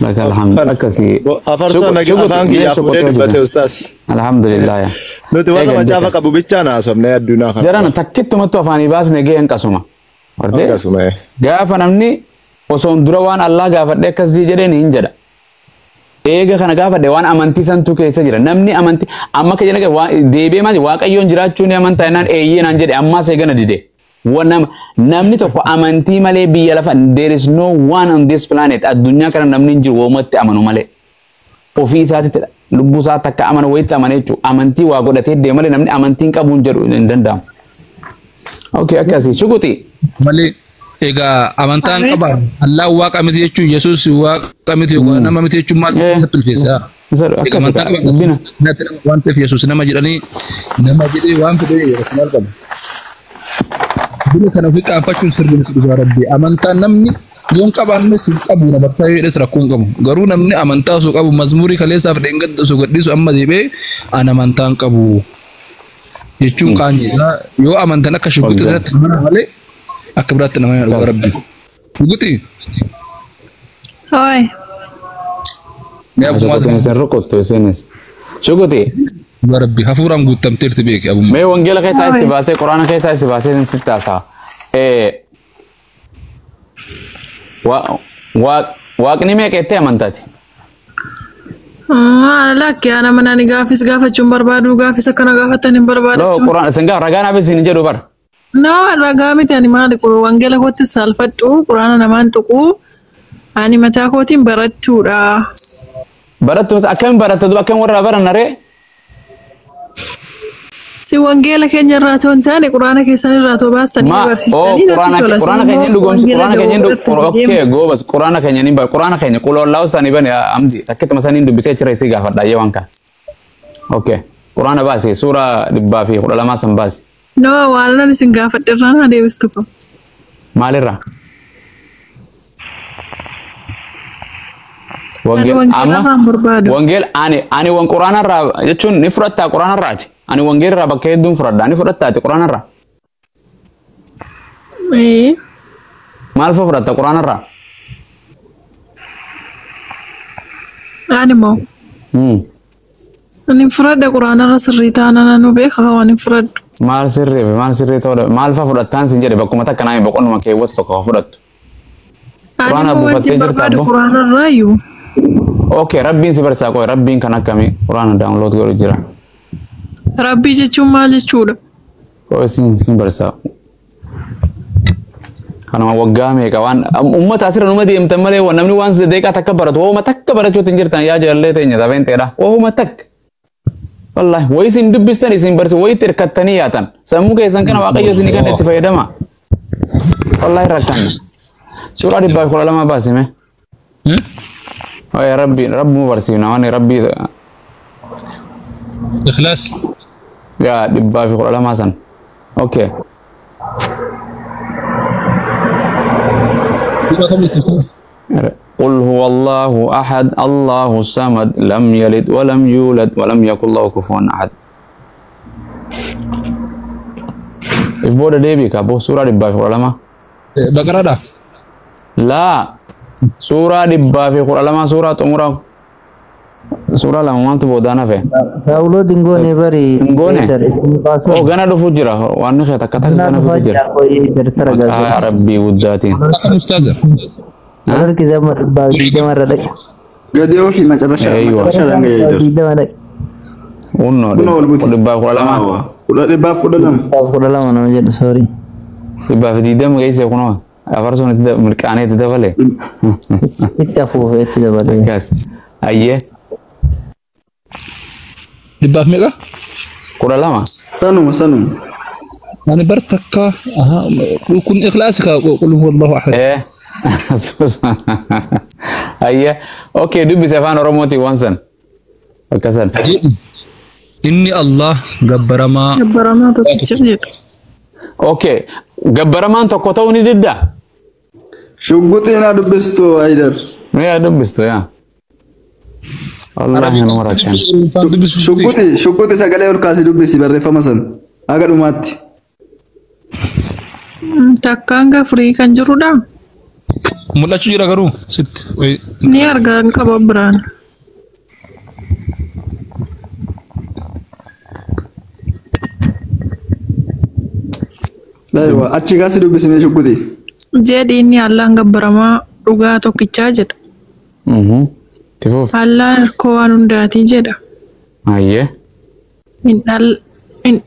Laka alhamdulillah akkasii. Afarsoo afaan kiyyaa fuudhee dubbate ustaas. Alhamdulillah. Nuti warra macaafa qabu bichaan haasofne addunyaa kana. Jarana takkittumattu afaanii baasne gaheen qasuma. Hortee? Akkasuma. Gaafa namni osoo dura waan Allah gaafadhe akkasii jedheen hin jedha. Eega kana gaafadhe waan amantii santu keessa jira. Namni amantii amma akka jedhan waan deebi'ee maali waaqayyoon jiraachuu ni amantaa jennaan eeyyee naan jedhe ammaas eegana dide. Namni tokko amantii malee biyya lafa there is no one on this planet addunyaa kana namni hin jiru woomatti amanu malee. Ofii isaatitti lubbuu isaa takka amanu wayitti amane jechuudha. Amantii waa godhatee deema malee namni amantii hin qabu hin jedhu hin danda'amu. Okay akkasii shuguxi. Malee Egaa amantaan qaba Allah waaqa miti jechuun Yesuus waaqa miti yookaan nama miti jechuun maal isatti ulfeessa? Egaa amantaan qaba waan ta'eef Yesuus nama jedhanii nama jedhee waan fedhe yeroo maal qabu? Buna kana ofii qaanfachuun sirrii miti dhugaa rabbi. Amantaan namni yoon qabaannes hin qabu na bartaa yoo jedhes rakkoo hin qabu. Garuu namni amantaa osoo qabu mazmuurii kaleessaaf dheengadda osoo gadhiisu amma deebi'ee an amantaa hin qabu jechuun qaanyiidha. Yoo amantaan akka shugguxii sanatti nama malee akka biraatti nama hin dhugaa rabbi. Shugguxii? Hooy. Isin rukuttu isinis. Shugguxii? Dhugaa rabbi hafuuraan guutamteerti beeki abummaa. Mee wangeela keessaa itti baasee quraana keessaa itti baasee sitti haasa'a. Waaqni meeqa jettee amantaati? Maal lakki ana mana ni gaafis gaafachuun barbaadu gaafis akkana gaafatan hin barbaadu. Loo quraana isin gaafa ragaa naaf isin jedhu bara. No ragaa miti ani maali wangeela kootti saalfadhu quraana namaan tuqu ani mataa kootiin barachuudha. Barattu akkamiin baratta duba akkamiin warra baran ree? Si wangeela keenya irraa otoo hin taane quraana keessan irraa otoo baastanii barsiistanii natti tola. Quraana keenya hin dhugoomsu quraana keenya hin dhugoomsu goobas quraana keenya ni bara quraana keenya qulollaa'u isaanii bane amdi takkituma saniin dubbisee jira isii gaafadha ayyee waan kana. Okay quraana baasi suuraa 112 san baasi. No waan nan isin gaafadhe irraa na deebistu kun. Maalirraa? Wangeela ani wan quraana irraa jechuun ni fudhattaa quraana irraati. Ani wangeela irraa bakka hedduun fudhadha. Ni fudhattaati quraana irraa? Maal fa fudhatta quraana irraa? Ani moo? Ani fudhadha quraana irra sirrii taanaan nu beeka waan hin fudhadhu. Maal sirrii maal sirrii ta'uu maal fa fudhattaan sin jedhe bakkuma takka naa hin boqonnuma keewwatu tokko fudhattu. Quraana buufattee jirta abbo? Quraana irraa iyyuu. Okay rabbiin si barsiisaa qoy rabbiin kan akkamii quraana download godhu jira. Rabbii jechuun maal jechuudha? Qoy sin barsiisaa. Kanuma waggaa meeqa waan uummata asirra numa deemtan malee namni waan deeqaa takka baratu hooma takka barachuutti hin jirtan yaa jaalallee teenya tafeen ta'edha hooma takka. Wallahi wayi isin dubbistan isin barsi wayi itti hirkattanii yaatan sammuu keessan kana waaqayyo isin kan itti fayyadama. Wallahi rakkanna. Suuraa 112 baasime. Oye rabbi rabbuma barsiifna waan rabbii. Ikhlaas. Yaa 112 san. Okay. قل هو الله أحد الله الصمد لم يلد ولم يولد ولم يكن له كفوا أحد. If booda deebii qabu suuraa 112. Baqaraadha? Laa suuraa 112 suuraa xumura suuraa lama maaltu boodaan hafe? Download hin goone bari. Hin goone? Oo gana dhufu jira waan nuti takka takka gana dhufu jira. Maqaa rabbii guddaatiin. Ustaaza. Gadi ofii macarrashaa macarrashaa dhanga'ee jira. Unnoo 112. 112. 112 nama jedhu sorry. 120 geesse kunoo afarsoon itti mirqaanee itti dabale. Itti afuufee itti dabale. Akkas. Ayyee. Dhibbaaf meeqa? 12. Sanuma sanuma. Ani bar takka kun ikhlaasi ka qul huwa Allahu ahad. Ayyee. Okay dubbise afaan Oromootiin waan san. Akkasan. Inni Allah gabbaramaa. Gabbaramaa tokkicha jedha. Okay gabbaramaan tokko ta'uu ni didda. Shugguxiin haa dubbistu Haydar. Mee haa dubbistu yaa. Wallahi nama rakkan. Shugguxii shugguxii sagalee ol kaasii dubbisi barreeffama sana haga dhumaatti. Takkaan gafurii kan jirudha. Mul'achuu jira garuu sitti. Ni argaa hin qaba biraan. Daiwa achi kaasii dubbisi mee shugguxii. Jedhi inni Allaan gabbaramaa dhugaa tokkichaa jedha. Allaan hirkoo waan hundaatii jedha. Ayyee. Hin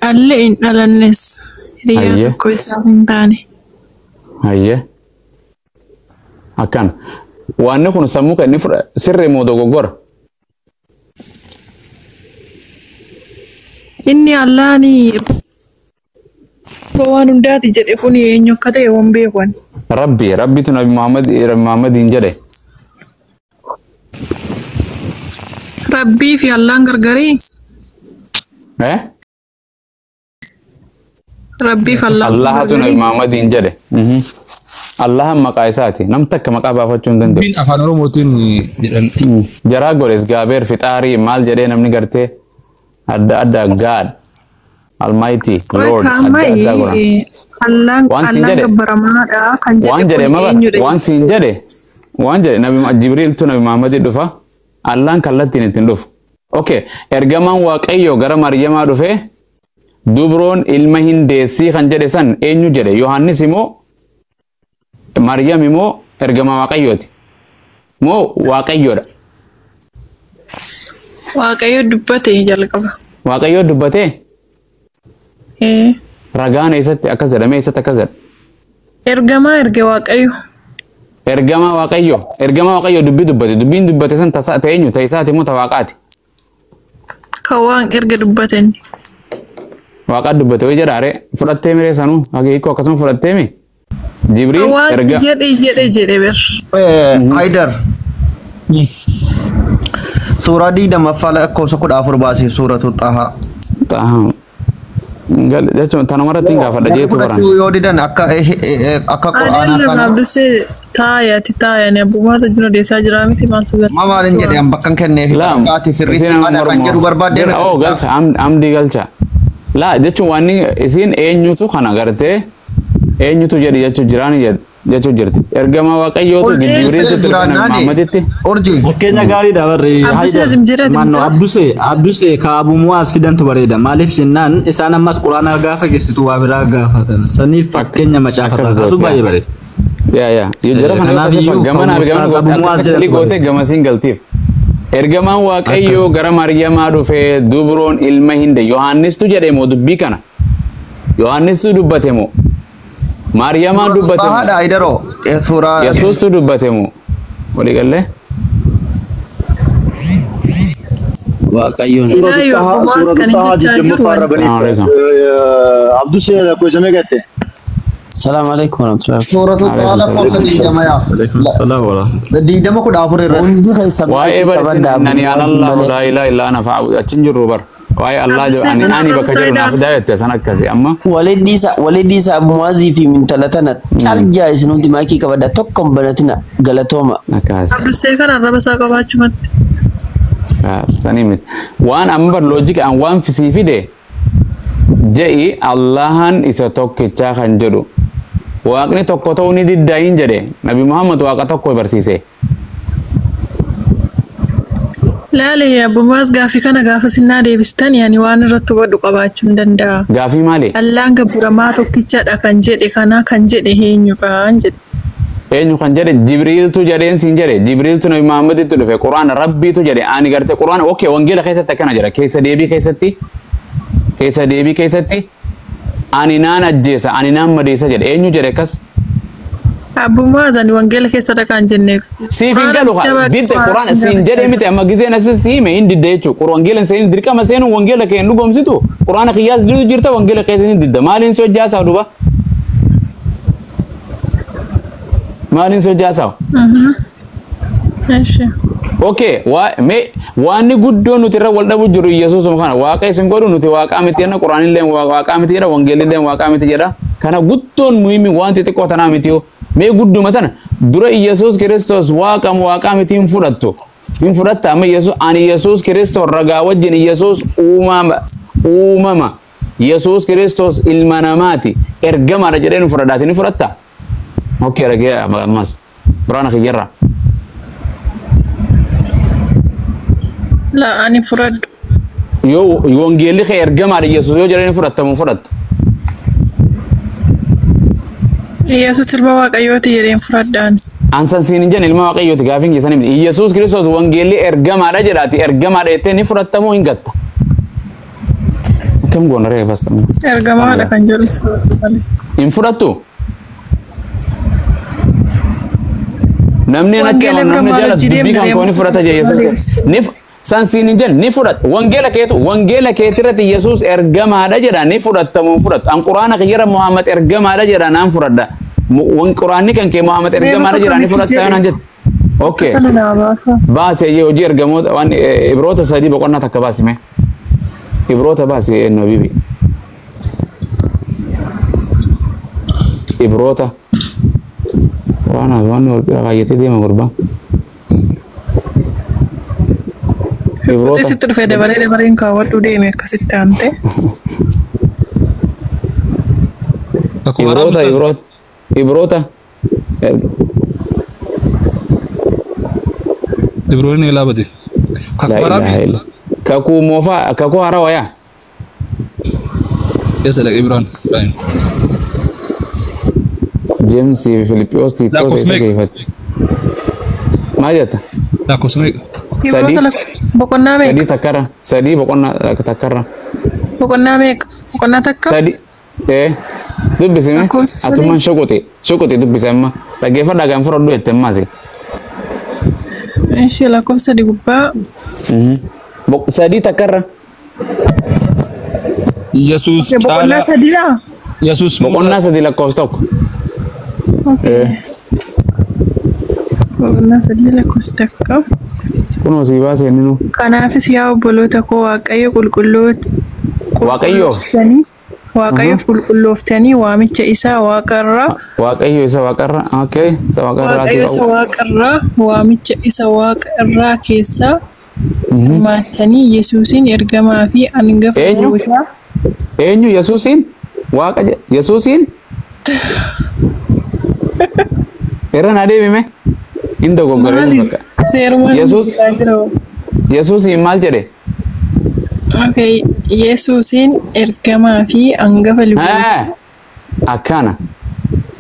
dhalle hin dhalannes hiriyaa tokko isaaf hin taane. Ayyee. Akkan waanni kun sammuu kan inni fudha sirrii moo dogoggora? Inni Allaani Waan hundaati jedhe kun eenyu akka ta'e waan beekan. Rabbi rabbitu Nabi Muhammad Muhammadiin jedhe. Rabbii fi Allaan gargarii. Eh? Rabbii fi Allaan Allahatu Nabi Muhammadiin jedhe. Allahan maqaa isaati. Nam takka maqaa baafachuu hin danda'u. Dubbiin afaan Oromootiin jedhan. Jaraa godhes gaabeer fixaarii maal jedhee namni gartee adda adda God Almighty Lord adda addaa godhan. Allaan Waan siin Allaan jedhe. gabbaramaadha kan jedhe Waan jedhe kun maba eenyudha? waan siin jedhe waan jedhe Nabi Jibriiltu Nabi Muhammadii dhufa Allaan kallattiin ittiin dhufu. Okay, ergamaan Waaqayyoo gara Maryamaa dhufee dubroon ilma hin deessii kan jedhe san eenyu jedhe? Yohaannis immoo Maryam immoo ergamaa Waaqayyooti. Moo Waaqayyoodha? Waaqayyo dubbate jalqaba. Waaqayyoo dubbatee Ee, ragaan eessatti akkas jedhame eessatti akkas jedha? Ergamaa erge Waaqayyo. Ergamaa Waaqayyoo ergamaa Waaqayyoo dubbii dubbate dubbiin dubbate san tasa ta'e eenyu ta'e isaati moo ta Waaqaati? Kan waan erga dubbateen. Waaqaa dubbate wayii jedha aree fudhattee miree sanuu hiikoo akkasuma fudhattee mi? Jibriil Kan waan erga jedhe jedhe jedhe ber. Haidar. Suuraa 20ffaa lakkoofsa 14 baasee suuratu Xahaa. Xahaa. Jechuun tanuma irratti hin gaafadha jeetu baran. Fudhachuu yoo didan akka akka quraanaa Adeem kana. Abdusee taayati taayani abbummaata jiru deessaa jira miti maaltu gara. Ma maalin jedhe an bakka hin kenneef Laam. akka ati sirriitti ana kan jedhu barbaadde. Oh galcha amdii galcha. Laa jechuun waan isiin eenyutu kana gartee eenyutu jedhi jechuu jiraani jechuu jirti. Ergama Waaqayyootu Jibriiltu ture Nabi Muhammaditti. Urji. Fakkeenya gaariidha barri. Abdusee zimjira Manno Abdusee Abdusee ka Abu Muwaas fidantu bareeda. Maaliif jennaan isaan ammas quraana gaafa geessitu waa biraa gaafatan. Saniif fakkeenya macaafataa kaasuu baay'ee bareeda. Yaa yaa. Yoo jara kana Kanaaf iyyuu gama naa kan gama Abu Muwaas gootee jedhamtu gootee gamasiin galtiif. Ergamaan Waaqayyoo gara Maryamaa dhufee dubroon ilma hinde Yohaannistu jedhe moo dubbii kana? Yohaannistu dubbate moo? Maariyamaan dubbate moo? Xahaadha Hayidaroo. Suuraa. Yesuustu dubbate moo? Walii gallee? Waaqayyoon. Ilaayu Abu Muwaas kan hin jechaa jiru. Abdusee lakkoofsa meeqa jette? Salaamu alaikum warahmatullahi Suuratu Xahaa lakkoofsa 20 yaa. Salaam warahmatullahi. 20:14 irratti. Hundi keessan Waa'ee qabadhaa barsiisan ani Allahu laa ilaaha illaa ana fa'aabudu achi hin jirru bar. Waa'ee Allah jedhu ani ani bakka jedhu naaf daayette san akkasi amma. Walii dhiisa Abu Muwaazii fi mintala tana caljaa isin hundi maakii qabadhaa tokko hin banatina galatooma. Akkas. Abdusee kana arraba isaa qabaachuu matte. Sanii miti. Waan amma bar loojika an waan sii fide je'i Allahan isa tokkichaa kan jedhu. Waaqni tokko ta'uu ni diddaayin jedhe Nabi Muhammad waaqa tokko barsiise. Laale Abu Muwaas gaafii kana gaafa sinnaa deebistan yaani waan irratti hubadhu qabaachuu hin danda'a. Gaafii maali? Allaan gabbaramaa tokkichadha kan jedhe kana kan jedhe eenyudha jedhe. Eenyu kan jedhe Jibriiltu jedheen siin jedhe Jibriiltu Nabi Muhammaditti dhufe Quraana Rabbiitu jedhe ani garte Quraana okay wangeela keessatti akkana jedha keessa deebii keessatti keessa deebii keessatti ani naan ajjeesa ani naan madeessa jedhe eenyu jedhe akkas Abu Muwaas ani wangeela keessa dhaqaan jenne. siif hin galu didde Quraana siin jedhe miti amma gizeen asis siime hin didde jechuudha wangeela seen dirqama seenu wangeela kee hin dhugoomsitu Quraana kiyyaas didu jirta wangeela keessa hin didda maaliin si hojjaasaa duba maaliin si hojjaasaa Eshi. Okay, me waanni guddoon nuti irra wal dhabu jiru Yesuusuma kana waaqa isin godhu nuti waaqaa miti jenna Quraanillee waaqaa miti jedha Wangeelillee waaqaa miti jedha kana guddoon muhimmi waan xixiqqoo tanaa miti yoo mee gudduma tana dura Yesuus Kiristoos waaqamu waaqaa miti hin fudhattu hin fudhatta amma Yesuus ani Yesuus Kiristoos ragaa wajjin Yesuus uumama uumama Yesuus Kiristoos ilma namaati ergamaadha jedhee nu fudhadhaati ni fudhatta Okay, ragee ammas Quraana kiyyarraa. La ani fudhadhu. Yoo wangeelli kee ergamaadha Yesuus yoo jedhanii fudhattamu fudhattu. Yesuus ilma Waaqayyooti jedheen fudhadhaan. Ansan siin hin jenne ilma Waaqayyooti gaafiin keessan miti. Yesuus Kiristoos wangeelli ergamaadha jedhaati ergamaadha jettee ni fudhattamoo hin gatta. Akkam goona ree bas. Ergamaadha kan jedhu fudhadhu malee. Hin fudhattu. Namni natti Wangeela amanu namni bira maal jaalatu hojii dubbii kan deemna koo ni fudhata jee Yesuus. Ni San siin hin jenne ni fudhatta. Wangeela keetu wangeela keetirratti Yesuus ergamaadha jedha ni fudhattamu hin fudhattu. An quraana kiyyarra Muhammad ergamaadha jedha naan fudhadha. Quraanni kan kee Muhammad ergamaadha jedha ni fudhatta yoo naan jette. Okay. Sana naa baasa. Baase hojii ergamoota waan Ibroota 3 boqonnaa takka baasime. Ibroota baase ennoo bibi. Ibroota. Waan waan wal bira baay'atee deema gurbaan. Ibroota. Sitti dhufee dabalee dabaleen kaawwadhu deeme akkasitti aante. Ibroota Ibroota Ibroota. Ibroonni laabati. Kakuu moofaa kakuu haarawaa yaa. Eessa dhaqa Ibroon? James fi Filiphiyos Tiitoos eessa geeffate? Maal jetta? Lakkoofsa meeqa? Sadii. Boqonnaa meeqa? Sadii takkarra. Sadii boqonnaa takkarra. Boqonnaa meeqa? Boqonnaa takka? Sadii. Dubbisime. Atummaan shuquxi. Shuquxi dubbise amma. Dhaggeeffadhaa kan fudhadhu jette ammaas. Ishee lakkoofsa sadii gubbaa. Sadii takkarra. Yesuus Boqonnaa sadiidha? Yesuus boqonnaa sadii lakkoofsa tokko. Boqonnaa sadii lakkoofsa takka. Kunoo sii baasee inni nu. Kanaafis yaa obboloota koo Waaqayyo qulqulloota. Waaqayyoof. Waaqayyoof qulqullooftanii waamicha isaa waaqarraa. Waaqayyo isa waaqarraa. Okay. Isa waaqarraa. Waaqayyo isa waaqarraa waamicha isa waaqa irraa keessaa hirmaattanii Yesuusiin ergamaa fi hangafa gootaa. Eenyu Yesuusiin? Waaqa Yesuusiin? Irra naa deebime. Hin dogoggoree bakka. Yesuus. Yesuusiin maal jedhe? Okay, Yesuusiin ergamaa fi hangafa lubootaa. Akkana.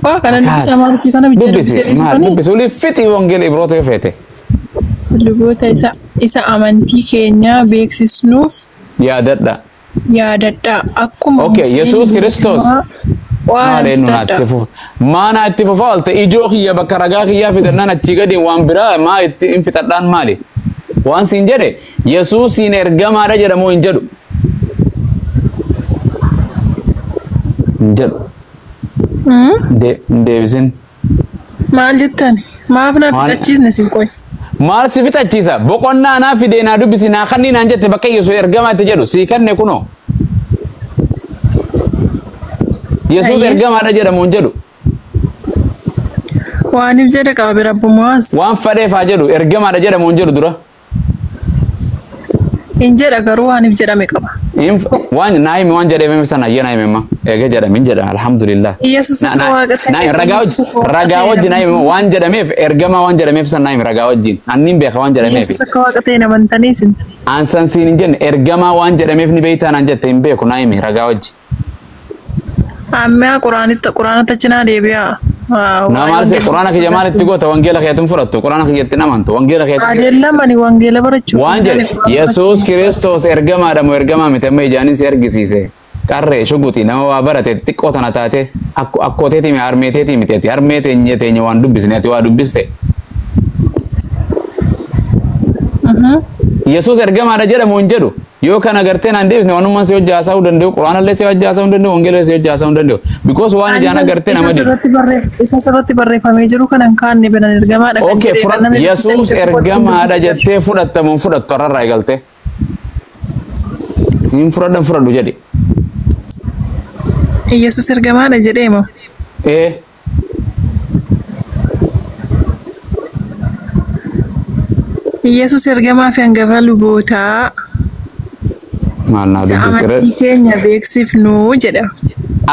Waa kana dubbisa maal fi kana bijja dubbise maal dubbise olii fixii wangeela Ibroota yoo feete. Luboota isa amantii keenyaa beeksisnuuf. Yaadadha. Yaadadha. Akkuma. Okay, Yesuus Kiristoos. Maal eenyu naa itti fufa? Maa naa itti fufa oolte ijoo kiyya bakka ragaa kiyyaa fidannaan achii gadi waan biraa maa itti hin fixadhaan maali? Waan siin jedhe Yesuusiin ergamaadha jedhamoo hin jedhu. Hin jedhu. Hin deebisin. Maal jettan? Maaf naa fixachiisne siin qoy? Maal si fixachiisa? Boqonnaa naa fidee naa dubbisi naa kannii naan jette bakka Yesuus ergamaa itti jedhu sii kanne kunoo. Yesuus ergamaadha jedhamu hin jedhu. Waaniif jedhe qaba bira Muwaaz. Waan fadheef haa jedhu ergamaadha jedhamu hin jedhu dura. Hin jedha garuu waaniif jedhame qaba. Waan naa himi waan jedhame sana ayya naa himi amma eega jedhame hin jedha alhamdulillah. Yesuus akka waaqa ta'e. Ragaa wajjin naa himi waan jedhameef ergamaa waan jedhameef sana naa himi ragaa wajjin anniin beeka waan jedhameef. Yesuus akka waaqa ta'e namantanii isin. An san siin hin jenne ergamaa waan jedhameef ni beektaa naan jette hin beeku naa himi ragaa wajjin. Ammaa quraanitti quraanatti achi naa deebi'a. Na maal se quraana kiyya maalitti goota wangeela keetiin fudhattu quraana kiyyatti namantu wangeela keetiin. Adeella mani wangeela barachuu. Waan jedhe Yesuus Kiristoos ergamaadha moo ergamaa miti amma ijaanin si argisiise. Qarree shuguti nama waa barate xiqqoo tana taate akkooteetii mi harmeeteetii miti ati harmee teenye teenye waan dubbisne ati waa dubbiste. Yesuus ergamaadha jedhamu hin jedhu. Yoo kana gartee naan deebisne waanummaan si hojii haasa'uu danda'u quraanallee si hojii haasa'uu danda'u wangeela si hojii haasa'uu danda'u. Because waan ijaan agartee nama didu. Isa sirratti barreeffamee jiru kana hin kaanne biran ergamaadha kan Okay, jedhee Yesuus ergamaadha jettee fudhattamuun fudhattu har'arraa eegalte. Hin fudhadhan fudhadhu jedhi. Yesuus ergamaadha jedhee moo? Ee. Yesuus ergamaa fi hangafa lubootaa. Maal naa dubbiste Amantii keenya beeksifnu jedha.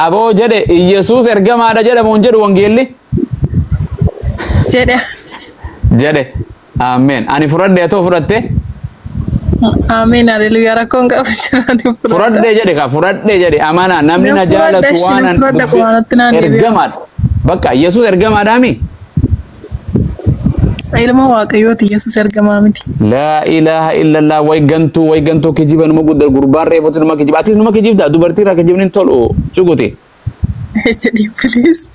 Aboo jedhe Yesuus ergamaadha jedhamu hin jedhu wangeelli. Jedhe. Jedhe. Ameen. Ani fudhadhe atoo fudhatte. Ameen haleluyaa rakkoon qabu jiraan Fudhadhe jedhe ka fudhadhe jedhe amana namni na jaalatu waan an ergamaadha. Bakka Yesuus ergamaadhaami. Ilma Waaqayyooti Yesuus ergamaa miti. Laa ilaaha illallah way gantuu kijiba numa guddaa gurbaan reefuuti numa kijiba atis numa kijibda dubartii irraa kijibni hin tolu shuguti. Jedhiin please.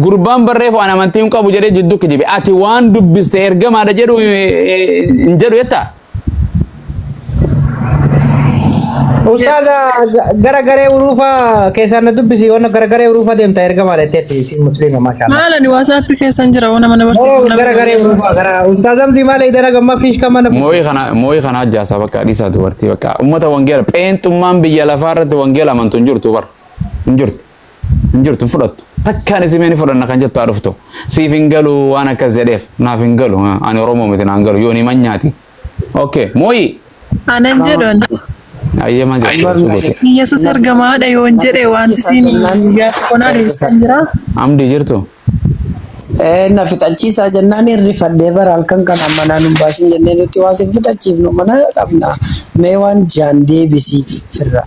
Gurbaan barreeffu an amantii hin qabu jedhee jidduu kijibe ati waan dubbiste ergamaadha jedhu hin jedhu jettaa? Ustaaza gara garee uruufaa keessaan na dubbisi yoon gara garee uruufaa deemta ergamaa jetteetti isin musliima maashaallah. Maal ani WhatsApp keessan jira waan mana Oh barsiifnu. gara garee uruufaa gara Ustaaz Amdii maal idana gamma fiish kama na. Mooyii kana ajjaasaa bakka dhiisaa dubartii bakka uummata wangeela pheenxummaan biyya lafaa irratti wangeela amantu hin jirtu bar hin jirtu hin jirtu hin fudhattu takkaan isimee ni fudhanna kan jettu haa dhuftu siif hin galu waan akkas jedheef naaf hin galu ani Oromoo miti naan galu yoon himan nyaati okay mooyii Anan jedhan ayyee maal jettu Yesus ergamaadha yoon jedhe wanti siin gaaffii konaa deebisan jira. Amdii jirtu Na fixachiisaa jennaan hirrifadhee bara halkan kana manaan hin baasin jennee nuti waa sin fixachiifnu mana qabna. Mee waan jaan deebisiif firra.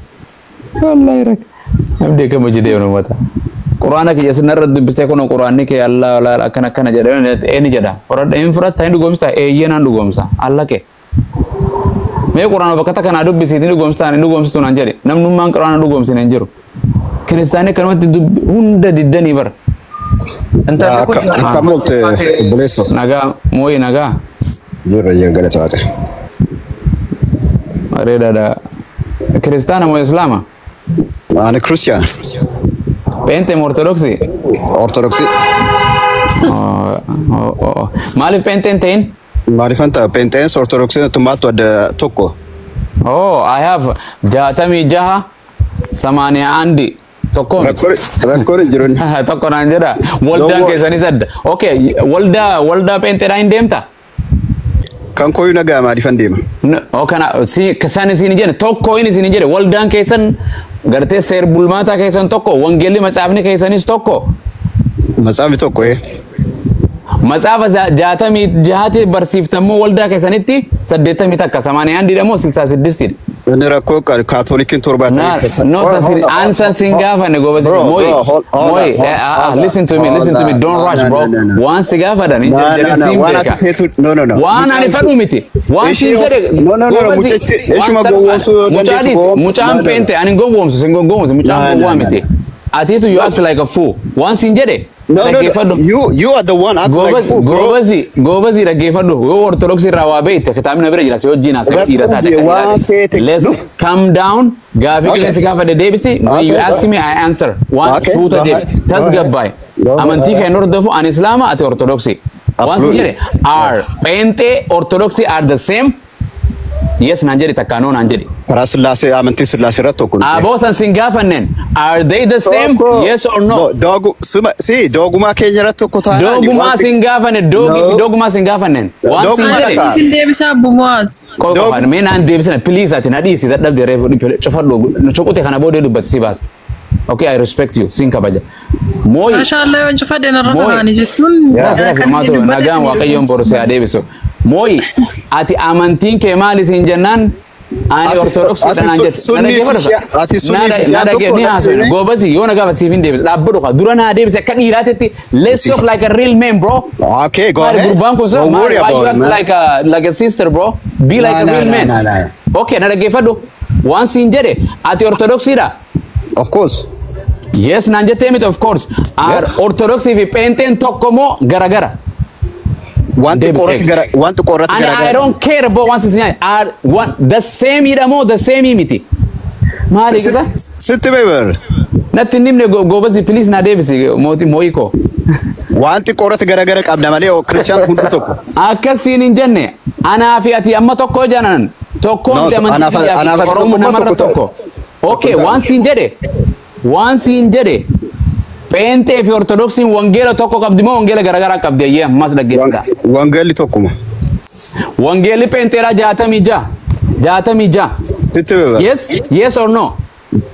Wallahi rak. Amdii akkam hojii deemnu uummata. Quraana kiyya sinarra dubbistee kun quraanni kee Allah Allah akkana akkana jedha eeni jedha. Horadha hin fudhatta hin dhugoomsta eeyyee naan dhugoomsa Allah kee. Mee quraana bakka takka naa dubbisiiti hin dhugoomstaan hin dhugoomsitu naan jedhe namnummaan quraana dhugoomsine hin jiru. Kiristaanni akkanumatti hunda diddanii bara. Akkam oolte obboleessoo? Nagaa mooyi nagaa. Jirra jira galata waaqa. Bareedaadha. Kiristaana moo Islaama? Ani Kiristiyaana. Pheenxee moo Ortodoksii? Ortodoksii. Maaliif pheenxee hin ta'in? Maaliifan ta'a? Pheenxeenis Ortodoksiin tun maaltu adda tokko? Oh, I have 66 81 tokko miti. Rakkoon hin jiru. Tokko naan jedha. Waldaan keessanis adda. Okay, waldaa pheenxeedhaa hin deemta? Kan kooyyuu nagaa maaliifan deema? Oh, kana si san isin jedhe tokko inni isin jedhe waldaan keessan gartee seer bulmaataa keessan tokko wangeelli macaafni keessanis tokko. Macaafni tokko ee. Macaafa 66 barsiiftammoo waldaa keessanitti 81 81 moo 66dha. Inni rakkoo kaatolikiin 70. No, ansan sin gaafanne goba si mooyi mooyi listen to me listen to me don't rush bro waan si gaafadhan hin jedhin siin beeka. No no no. Waan ani fedhu miti waan siin jedhe No no no mucichi ishuma gowwoomsuu yoo dandeessu gowwoomsu. Mucaan peente ani gowwoomsu sin gowwoomsu mucaan gowwaa miti. Atiitu you act like a fool waan siin jedhe No, no, no. You are the one act like a fool, bro. Goobazii dhaggeeffadhu yoo ortodoksii irraa waa beekte kitaabni na bira jira si wajjin haasa'e dhiira taate. Let's calm down. Gaafii qilleensi gaafadhe deebisi. When you ask me I answer. Waan suuta deebi. Tasgabbaay. Amantii kan hordofu ani Islaama ati ortodoksii. Waan si jedhe are pheenxee ortodoksii are the same. Yes naan jedhi takka no naan jedhi. Karaa sillaasee amantii sillaasee irratti tokko. Aboo san sin gaafanneen are they the same yes or no? Si doogumaa keenya irratti tokko taanaan. Doogumaa sin gaafanne doogii fi doogumaa sin gaafanneen. Waan sin jedhe. Sin deebisaa Abbu Mu'aaz. Qofa mee naan deebisina please ati na dhiisi dadhabde reefu cufadhu cuqute kana boodee dubbatti si baasa. Okay I respect you sin kabaja. Mooyi. Maashaallah yoon cufadhe narra kanaani jechuun. Nagaan waaqayyoon boru si haa deebisu. Mooyi ati amantiin kee maali siin jennaan ani ortodoksiidha naan jette. Ati sunnii fi Na dhaggeeffadhu ni haasofne goobasi yoo na gaafa siif hin deebise dhaabbadhu kaa dura naa deebise akka dhiiraatitti let's talk like a real man bro. Okay go ahead. Gurbaan kun Don't maali worry why about you it act man. like a sister bro be like a No, no, real no, man. no, no. Okay na dhaggeeffadhu waan siin jedhe ati ortodoksiidha. Of course. Yes naan jettee miti of course. Are ortodoksii fi pheenxeen tokko moo garagara? Wanti qorratti gara wanti qorratti And gara I gara. don't care about once it's are one the same jedhamoo the same miti. Maali gisa? Sitti beebar. Natti hin himne goobasi please na deebisi mootii moo'ii koo. Wanti qorratti gara gara qabna malee kiristiyaan hundi tokko. Akkasiin hin jenne anaa fi ati amma tokko janan tokko No, miti amantii biyyaa fi anaaf ati Oromoo tokko namarra tokko tokko. Okay waan siin jedhe waan siin jedhe pheenxee fi ortodoksiin wangeela tokko qabdi moo wangeela garagaraa qabdi ayyee ammas dhaggeeffadha. Wangeelli tokkuma. Wangeelli pheenxeedhaa 66 66. Sitti beebar. Yes yes or no?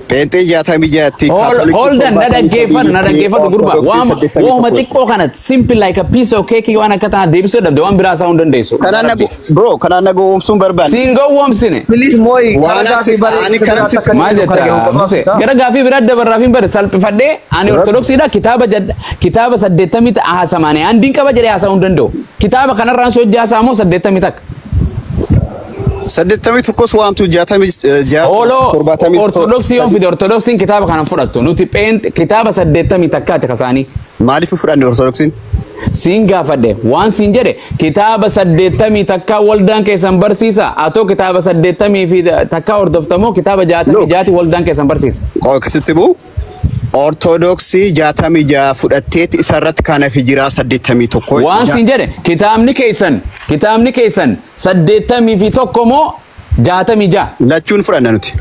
Pheenxee 66tti. Hold on, na dhaggeeffadhu, na dhaggeeffadhu gurba. Waanuma xiqqoo kana simple like a piece of cake waan akka tanaa deebisuu dhabde waan biraa isaa hin dandeessu. Kanaan na bro kanaan na gowwoomsuun barbaanne. Siin gowwoomsine. Please mooyi Waan asi ani kanatti Maal jetta Muse? Gara gaafii biraa dabarraaf hin bare salphifadhee ani ortodoksiidha kitaaba kitaaba 80 haasamaanii handiin qaba jedhee haasa'uu hin danda'u. Kitaaba kanarraan sochii haasaa moo 80 takka. 81 waamtu 66 Ooloo 70 Ortodoksii yoon fide Ortodoksiin kitaaba kana fudhattu nuti pheenxee kitaaba 81ti kasaanii. Maaliif fudhanne Ortodoksiin? Siin gaafadhe waan siin jedhe kitaaba 81 waldaan keessan barsiisa atoo kitaaba 81 hordoftamoo kitaaba 66 waldaan keessan barsiisa. Sitti bu'u Ortodoksii 66 fudhatteeti isarratti kanaaf jiraa 81. Waan siin jedhe kitaabni keessan 81 moo 66? Lachuun fudhanna nuti.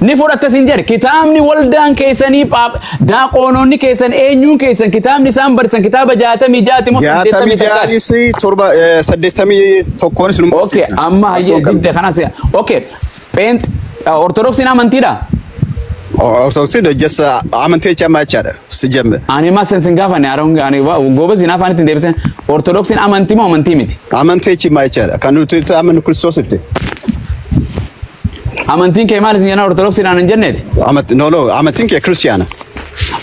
Ni fudhatta siin jedhe kitaabni waldaan keessanii daaqoononni keessan eenyuun keessan kitaabni isaan barsiisan kitaaba 66 moo Jaatamii 81? jaanis torba 81nis nu Okay, amma hayyee didde kanas okay. Pheenx Ortodoksiin amantiidha? Ortodoksiin just amantii jecha amma jechaadha si jemme. Ani ma sensin gaafanne aroon ani goobas hin afaan ittiin deebisen Ortodoksiin amantii moo amantii miti? Amantii jechi ma jechaadha kan nuti itti amanu Kiristoositti. Amantiin kee maal isin jennaan Ortodoksiidhaan hin jenneeti? No, no, amantiin kee Kiristiyaana.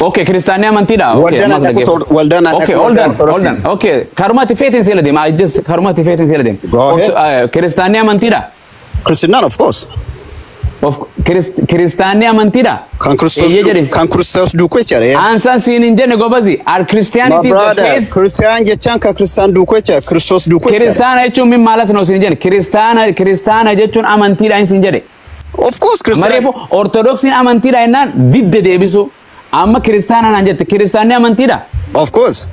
Okay, kiristaanni amantiidha. Okay, Waldaan ammas dhaqu dhaggeeffadhu. waldaan dhaqu Okay, hold on, hold on. Ortodoksiiti. Okay, karumatti feetiin seela deema. I just karumatti feetiin seela deema. Go ahead. Kiristaanni amantiidha. Kiristinaan, of course. Of kiristaanni amantiidha. Kan Kiristoos Eeyyee jedhe. Kan Kiristoos duukoo jechaadha. Ansaan siin hin jenne gobazi. Are My Christianity is a brother, faith? Kiristiyaan jechaan kan Kiristaan duukoo jechaadha. Kiristoos duukoo jechaadha. Kiristaana jechuun min maalas noo siin jenne. Kiristaana jechuun amantiidha hin siin jedhe. Of course, Kiristiyaan. Mareefu Ortodoksiin amantiidha jennaan didde deebisu. Amma kiristaana naan jette kiristaanni amantiidha. Of course.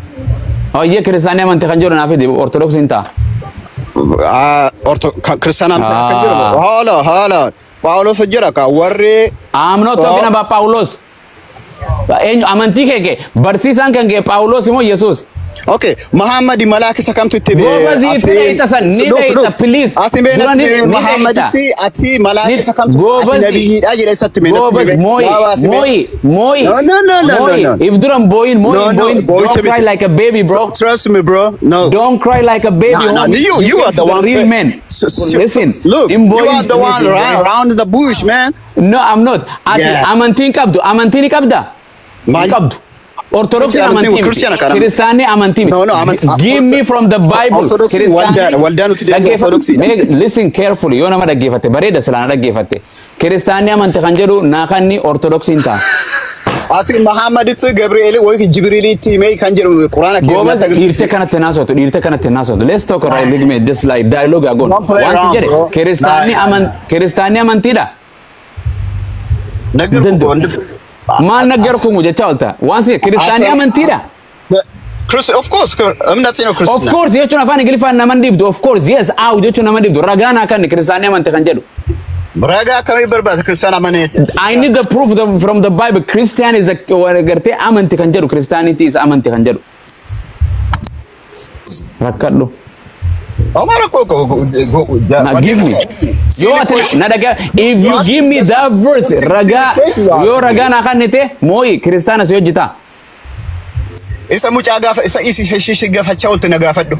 Oyyee kiristaanni amantii kan jedhu naaf fidi Ortodoksiin ta'a. Kiristaana amantii kan jedhu haala haala Phaawulos jira ka warri. I'm not talking about Paulos. Eenyu amantii kee barsiisaan kan kee Paulos immoo Yesuus. Okay, Muhammad malaaka isa kamtu itti Goobazii itti dheeyita san ni dheeyita, please. Ati mee Dura natti ni mee ni Muhammaditti ati malaaka isa kamtu ati Goobazii. Nabiyyiidha jedhe isatti mee natti Goobaz mee mooyi waa baasi mee. Mooyi mooyi No, no, no, no, no, mooyi no. If duran booyin mooyi No, no, booyin booyicha don't cry miti. like a baby, bro. Trust me, bro. No. Don't cry like a baby. No, no, Homie. you are the the one. Real men. Listen. Look, in you booyin- are the one listen, round the bush, man. No, I'm not. Ati Yeah. amantiin qabdu amantii ni qabda? Hin qabdu. Ortodoksiin amantii miti. Kiristiyaana kana. Kiristaanni amantii miti. No, no, Give me from the Bible. Ortodoksiin waldaadha. Waldaa nuti deemnu Ortodoksiidha. Listen carefully. Yoo nama dhaggeeffatte bareeda silaa na dhaggeeffatte. Kiristaanni amantii kan jedhu naa kanni Ortodoksiin ta'a. Ati Muhammaditti Gabri'eel woy Jibriilitti himee kan jedhu Quraana Goobaz keessatti. Dhiirtee kanatti naasootu dhiirtee kanatti naasootu. Let's talk, right, leave me just like dialogue agoon. Don't play Waan si around, jedhe bro. kiristaanni Nah. aman kiristaanni amantiidha. Maal naggarkumu jecha oolta. Waan si kiristaanni amantiidha. Of course, እምነት ነው Of ክርስትና። course jechuun afaan Ingiliffaan nama hin dhibdu. Of course, yes, aw jechuun nama hin dhibdu. Ragaa naa kanni kiristaanni amante kan jedhu. Ragaa akkamii barbaada kiristaana amanee? I need the proof from the Bible. Christian is a gartee amanti kan jedhu. Christianity is amanti kan jedhu. Rakkadhu. Omar ko Now give me. Yoo ati na dhagaa, if you give me that verse, ragaa yoo ragaa naa kennite mooyi kiristaana si hojjetaa. Isa mucaa gaafa isa isi ishee gaafachaa oolte na gaafadhu.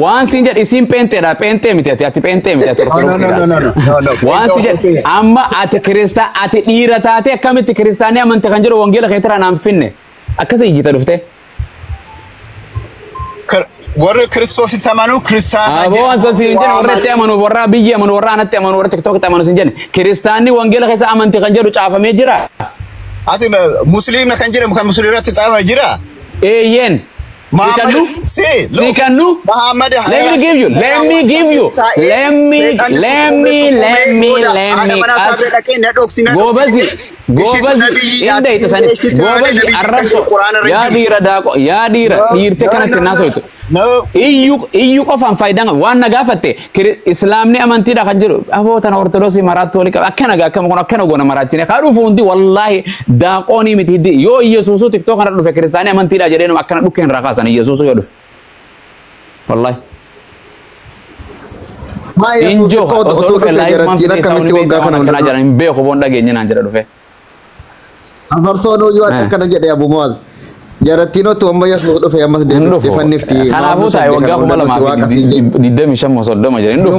Waan siin jedhe isiin pheenxeedha pheenxee miti ati ati pheenxee miti ati No, no, no, no, no, no, no. Waan si jedhe amma ati kiristaa ati dhiira taate akkamitti kiristaanii amante kan jedhu wangeela keetiraa naan finne akkasa ijjita dhufte. Warri Kiristoositti amanu kiristaana. Aboo waan san siin jedhe warra itti amanu warra biyyi amanu warra anatti amanu warra tiktokitti amanu siin jedhe kiristaanni wangeela keessa amanti kan jedhu caafamee jira. Ati musliimna kan jedhamu kan musliima irratti caafame jira. Eeyyeen. Muhammad, see, look. Sikannu. Muhammad. Let me give you. Let me give you. Let me, let me, let me, let me. Gobazi, gobazi, inda ita sani. Gobazi arrabso. Yaa dhiira daaqo, yaa dhiira dhiirte kanatti naasoitu. Iyyuu iyyuu qofaan faayidaan qabu. Waan na gaafatte islaamni amantiidha kan jedhu aboo tana ortodoksii maraattu walii qaba akkana gaa akkama kun akkana goona maraachine kaa dhufu hundi wallaahi daaqoonii miti hiddi yoo Iyesuusuu tiktook kana dhufe kiristaanii amantiidha jedheenuma akkana dhukkeen irraa kaasan Iyesuusuu yoo dhufe wallaahi. Maa Yesuus Injoo akka osoo otoo dhufe dhufe laayif maan jarattiin fide isaa akkamitti hundi waggaa beektaa kana waan akkanaa hunda jedhan hin beeku boon dhageenye naan jedha dhufe. Afarsoon iyyuu akka akkana jedhe Abu Muaz. Jarattiin otoo amma Yesuus dhufe ammas deebiftee fannifti. Kanaafuu taa'e waggaa 2025 moo 30 jedhe hin dhufu.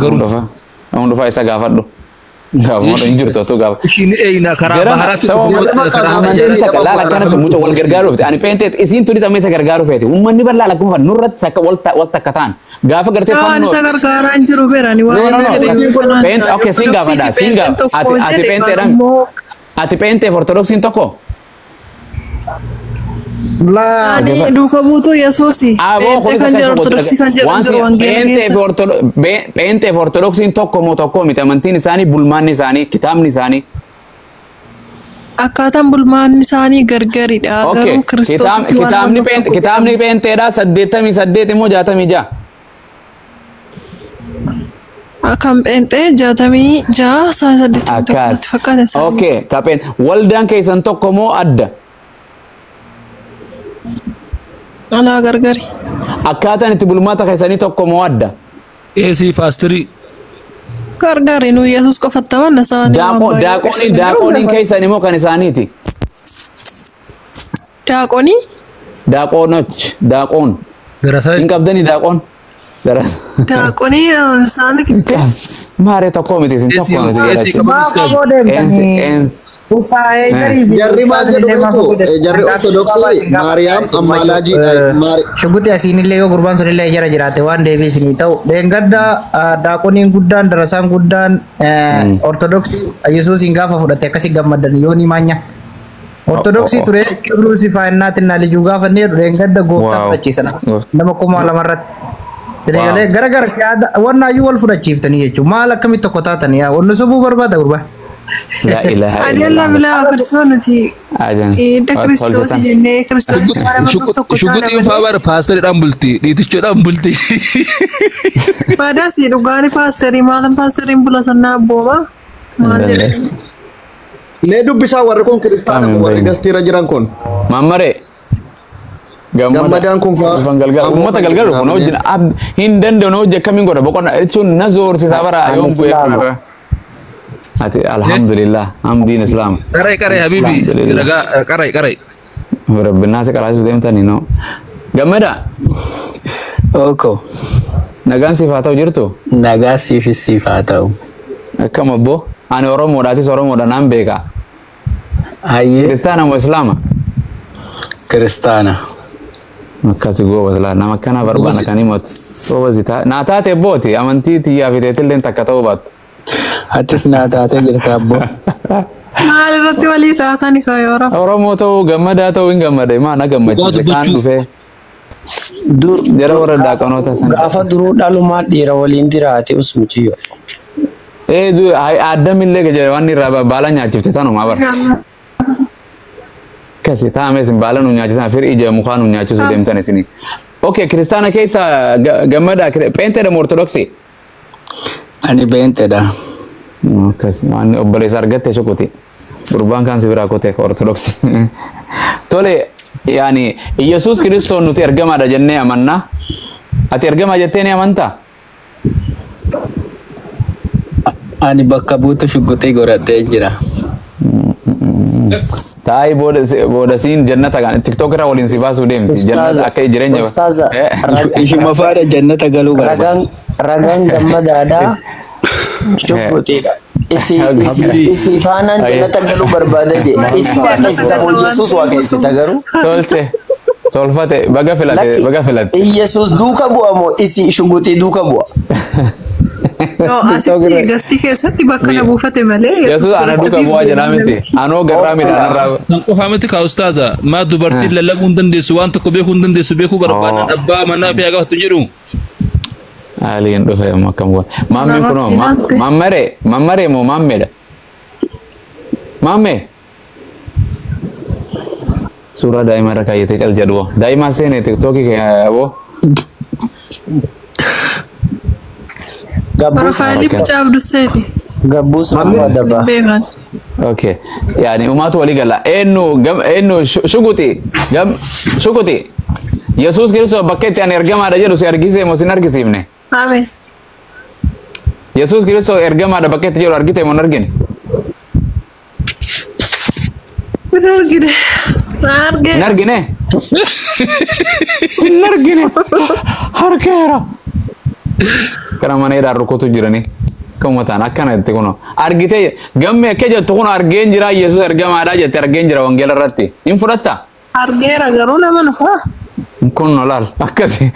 Hin dhufa. Hin dhufa isa gaafadhu. Gaafa hin jirtu otoo gaafa. Ishiin eeyina karaa baharaatti karaa Amantiin takka laala akkanatti mucaa wal gargaaruuf ani peenteet isiin tunis amma isa gargaaruuf feeti. Uummanni bal'aa lakkuma nurratti takka wal takka ta'an. Gaafa gartee Waan fannoo. isa gargaaraa hin jiru beerani waan No, no, no. jedhe Peent, okay, siin gaafadha. Siin gaafa. Ati peenteedhaan. Ati peenteef ortodoksiin tokko. Ani duuka buutuu Yesuusi. Aboo Pheenxee kan jedhu ortodoksii kan jedhu jiru wangeela keessa. Peenteef ortodoksiin tokko moo tokko miti amantiin isaanii bulmaanni isaanii kitaabni isaanii. Akkaataan bulmaanni isaanii gargaridha. Okay. Garuu kiristoositti waan Kitaabni amanuuf tokko kitaabni peenteedha 88 immoo 66. Kan pheenxee 66 isaan 81 Akkas. natti fakkaata isaanii. Okay, kapheen waldaan keessan tokko moo adda? Alaa gargari. Akkaataan itti bulmaata keessanii tokko moo adda? Eesii paasterii. Gargari nu Yesuus qofatti amanna isaanii waan baay'ee Daaqooniin daaqooniin keessan immoo kan isaaniiti. Daaqonii Daaqoonoch daaqoon. Hin qabdanii daaqoon. Daaqonii isaanii Maaree tokko miti isin tokko miti. Eesii qaban Jarri maal jedhu beektu? Jarri Ortodoksii Maariyaam Ammaalaajiidha. Shuguti asiinillee yoo gurbaan sunillee jara jiraate waan deebii isinii ta'u. Dheengadda daaqoniin guddaan darasaan guddaan Ortodoksii Yesuusiin gaafa fudhate akkasii gammadan yoo ni maanya. Ortodoksii ture kibruu sifaannaatiin lijuu gaafa inni jedhu dheengadda gooftaa fudhachiisan nama 2000 irratti. Sinigalee gara gara wannaayyuu wal fudhachiiftanii jechuudha. Maal akkamitti tokko taatanii yaa wanni sobuu barbaada gurbaa. La ilaha Adeella illallah. bilaa farsoo nuti Ajan. hidda kiristoosii jennee kiristoosii waan amanuuf tokko taana Shuguxiin faa bara paasteriidhaan bulti. Dhiitichoodhaan bulti. Baadaas dhugaani paasterii maalan paasteriin bula sannaa abbooma. Maal jedhe? Mee dubbisaa warri kun kiristaana warri gastiira jiran kun. Mammaree. Gammadaan kun faa. Galgala uummata galgala kun hojii hin danda'u hojii akkamiin godha boqonnaa jechuun na zoorsisaa bara yoom bu'ee kanarra. Ati alhamdulillah hamdiin islaama. Qarai qarai habibi. Ragaa qarai qarai. Rabbinaa si qaraasuu deemtanii noo. Gammada. Oko. Nagaan siif haa ta'u jirtu? Nagaa siifis siif haa ta'u. Akkam obbo? Ani Oromoodha atis Oromoodha naan beeka. Hayyee. Kiristaana moo Islaama? Kiristaana. Akkasi goobas laa nama akkana barbaana kan himatu. Goobas naa taate booti amantii tiyyaa fi teetilleen takka ta'uu baattu. Atis naa taatee jirta abbo. Maal irratti walii taatani kaayoo Oromoo ta'uu gammadaa ta'uu hin gammade maa na gammachiise kaan dhufee. Jara warra daaqanoota sana. Gaafa duruu dhalumaan dhiira waliin jiraate usmutiyyo. Ee addamillee jedhe waan irraa baala nyaachifte tanuma bara. Akkasi taa'ame isin baala nu nyaachisan firii ija mukaa nu nyaachisuu deemtan isinii. Okay kiristaana keessa gammadaa pheenteedha moo ortodoksii? Ani pheenteedha. Akkas waan obboleessa argatte shukuti. Gurbaan kaan si biraa kotee ortodoksii. Tole yaani Iyyasuus Kiristoon nuti ergamaadha jennee amanna. Ati ergamaa jettee ni amantaa? Ani bakka buutu shuguxii godhadhee jira. Taayi booda siin jannata kan tiktok irraa waliin si baasuu deemti. Jannata akka jireenya. Ustaaza. Ishuma faana jannata galuu barbaada. Ragaan gammadaadhaa shuguxiidha. Isi faanaan jannata galuu barbaada jee. Isi waaqessita moo Yesuus waaqessita garuu? Tolche. Tolfate baga filate baga filate. Yesuus duuka bu'a moo isi shuguxii duuka bu'a? No, asitti gastii keessatti bakka na buufate malee. Yesuus ana duuka bu'aa jedhaa miti. Anoo garraa midhaan irraa. Kan qofaa miti kaa ustaaza. Maa dubartiin lallabuu hin dandeessu waan tokko beekuu hin dandeessu beekuu barbaadan abbaa manaa fi gaafatu jedhu. Aliin dhufe amma akkam goona. Maammeen kunoo mammaree mammaree moo maammeedha? Maammee. Suuraa daa'ima irra kaayyatee cal jedhu. Daa'ima seene tiktookii kee aboo. Profaayilii mucaa Abdusseeti. Gabbuu sammuu adaba. Beekan. Okay. Yani umaatu walii gala. Eenyu gam eenyu shuguti gam shuguti. Yesuus Kiristoos bakka itti ani ergamaadha jedhu si argisiise moo sin argisiifne? Ameen. Yesuus Kiristoos ergamaadha bakka itti jedhu argite moo hin argine? Hin argine. Arge. Hin argine? Hin argine. Harkeera. Kana mana hidhaan rukutu jirani. Akkuma ta'an akkana itti kun argitee gamme akka jettu kun argeen jira Yesuus ergamaadha jette argeen jira wangeela irratti. Hin fudhatta? Argeera garuu nama nufa. Kun laal akkasi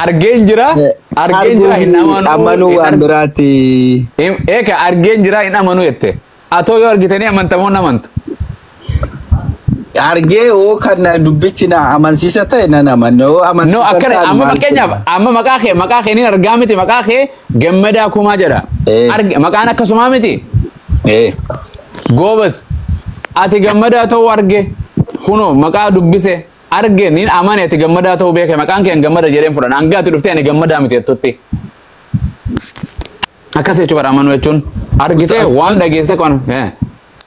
argeen jira argeen jira hin amanuu. Amanuu waan biraati. Eeka argeen jira hin amanuu jette. Atoo yoo argitanii amantamoo hin amantu. Argee hoo kan dubbichi na amansiisa ta'e nan amanna. Hoo No amansiisa akkana ta'an amma maal fakkeenyaaf amma maqaa kee ni argaa miti maqaa kee gammadaa kumaa jedha. Arge maqaan akkasumaa miti. Goobas ati gammadaa ta'uu arge kunoo maqaa dubbise arge niin amane ati gammadaa ta'uu beeke maqaan kee gammada jedheen fudhan hanga ati dhuftee ani gammadaa miti jettutti. Akkas jechuudha amanuu jechuun argitee waan dhageesse kan.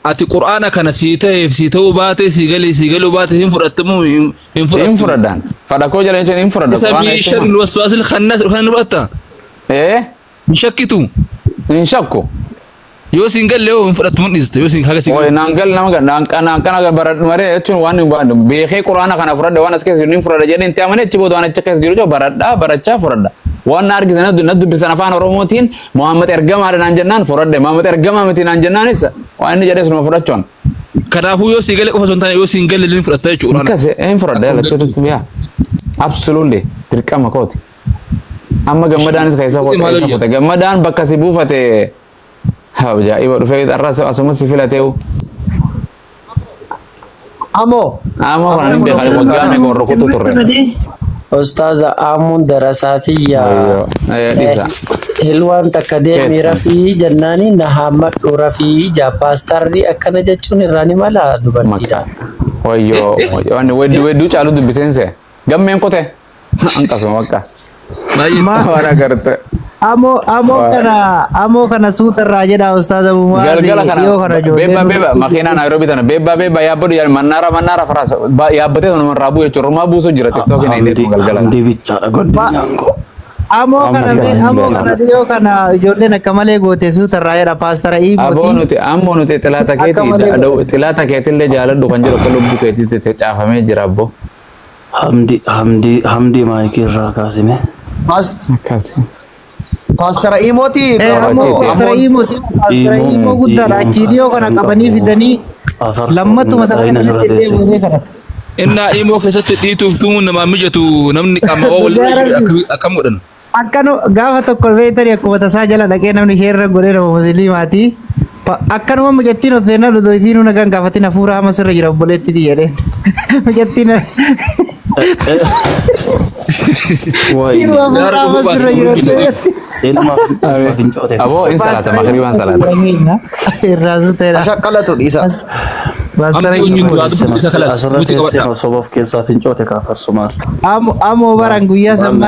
Ati qur'aana kana sii ta'eef sii ta'uu baate sii galee sii galuu baate hin fudhattamu hin fudhattu. Hin fudhadhaan. Fadhakoo jala jechuun hin fudhadha. Isa Qur'aana min jechuun sharri waswaasil khannas kan fudhatta. Hin shakkitu. Hin shakku. Yoo siin galle hoo hin fudhattu mun dhiiste yoo siin haga siin Oi naan gal nama naan naan kana baradhu maree jechuun waan hin baadhu beekee quraana kana fudhadhe waan as keessa jiru hin fudhadha jedhee itti amane achi booda waan achi keessa jiru jiru baradhaa barachaa fudhadha. Waan na argisan na dubbisan afaan Oromootiin Muhammad ergamaadha naan jennaan fudhadhe Muhammad ergamaa miti naan jennaanis waan inni jedhes numa fudhachuun. Kanaafuu yoo sii galee qofa osoo hin taane yoo siin galle illee fudhatta jechuudha. Akkas hin fudhadha lachuutu yaa. Absolutely dirqama kooti. Amma gammadaanis keessa kote gammadaan bakka si buufate ajaa'iba dhufee har'a asumas si filateewu. Amoo. Amoo kana hin beekan waggaa meeqa warra kutu turre. Ustaaza Amuun darasaatiyya. Hilwaan takka deemii rafii jennaani na haammadhu rafii jaa paastarri akkana jechuun irraa ni mala dubartiidha. Wayyoo waan wedduu wedduu caalu dubbiseense gammeen qote hanqasuma bakka. Waan agarte. Amoo kana suutarraa jedha ustaaza Muwaaz Galgala kana yoo kana beebba beebba makiinaa Naayiroobii tana beebba beebba yaabbadhu yaal mannaara mannaara faraas yaabbatee tana marraa bu'u jechuudha rumaa buusu jira tiktookiin inni galgala. Hamdi bichaadha godinyaango. Amoo kana amoo kana yoo kana ijoolleen akka malee goote suutarraa jedha paastara Aboo Iimooti. nuti ammoo nuti xilaata keetii xilaata keetillee jaaladhu kan jiru akka lubbuu keetiitti caafamee jira abboo. Hamdi hamdi hamdi maayikii irraa kaasime. Akkasi. Paastara Imooti. Amoo paastara Iimooti paastara Iimoo guddaadha achii dhiyoo kana qabanii fidanii lammatuma sana kanatti deemee kana. Innaa imoo keessatti dhiituuf tumuun namaa mijatu namni qaama waa waliin jiru akkam godhan. Akkanu gaafa tokko beektanii akkuma tasaa jala dhaqee namni heerra godhee nama musliimaati. Akkanuma mucattiin osoo seenaa dudoo isiin nagaan gaafatin hafuura hama sirra jira obboleetti jedheen. Mucattiin hafuura hama sirra jira. Aboo in salaata makriibaan salaata. Irraa suuteera. Ashaqqalatu dhiisa. Asirra teessee osoo of keessaa fincoote kaafarsu maal. Amoo baran guyyaa sammaa.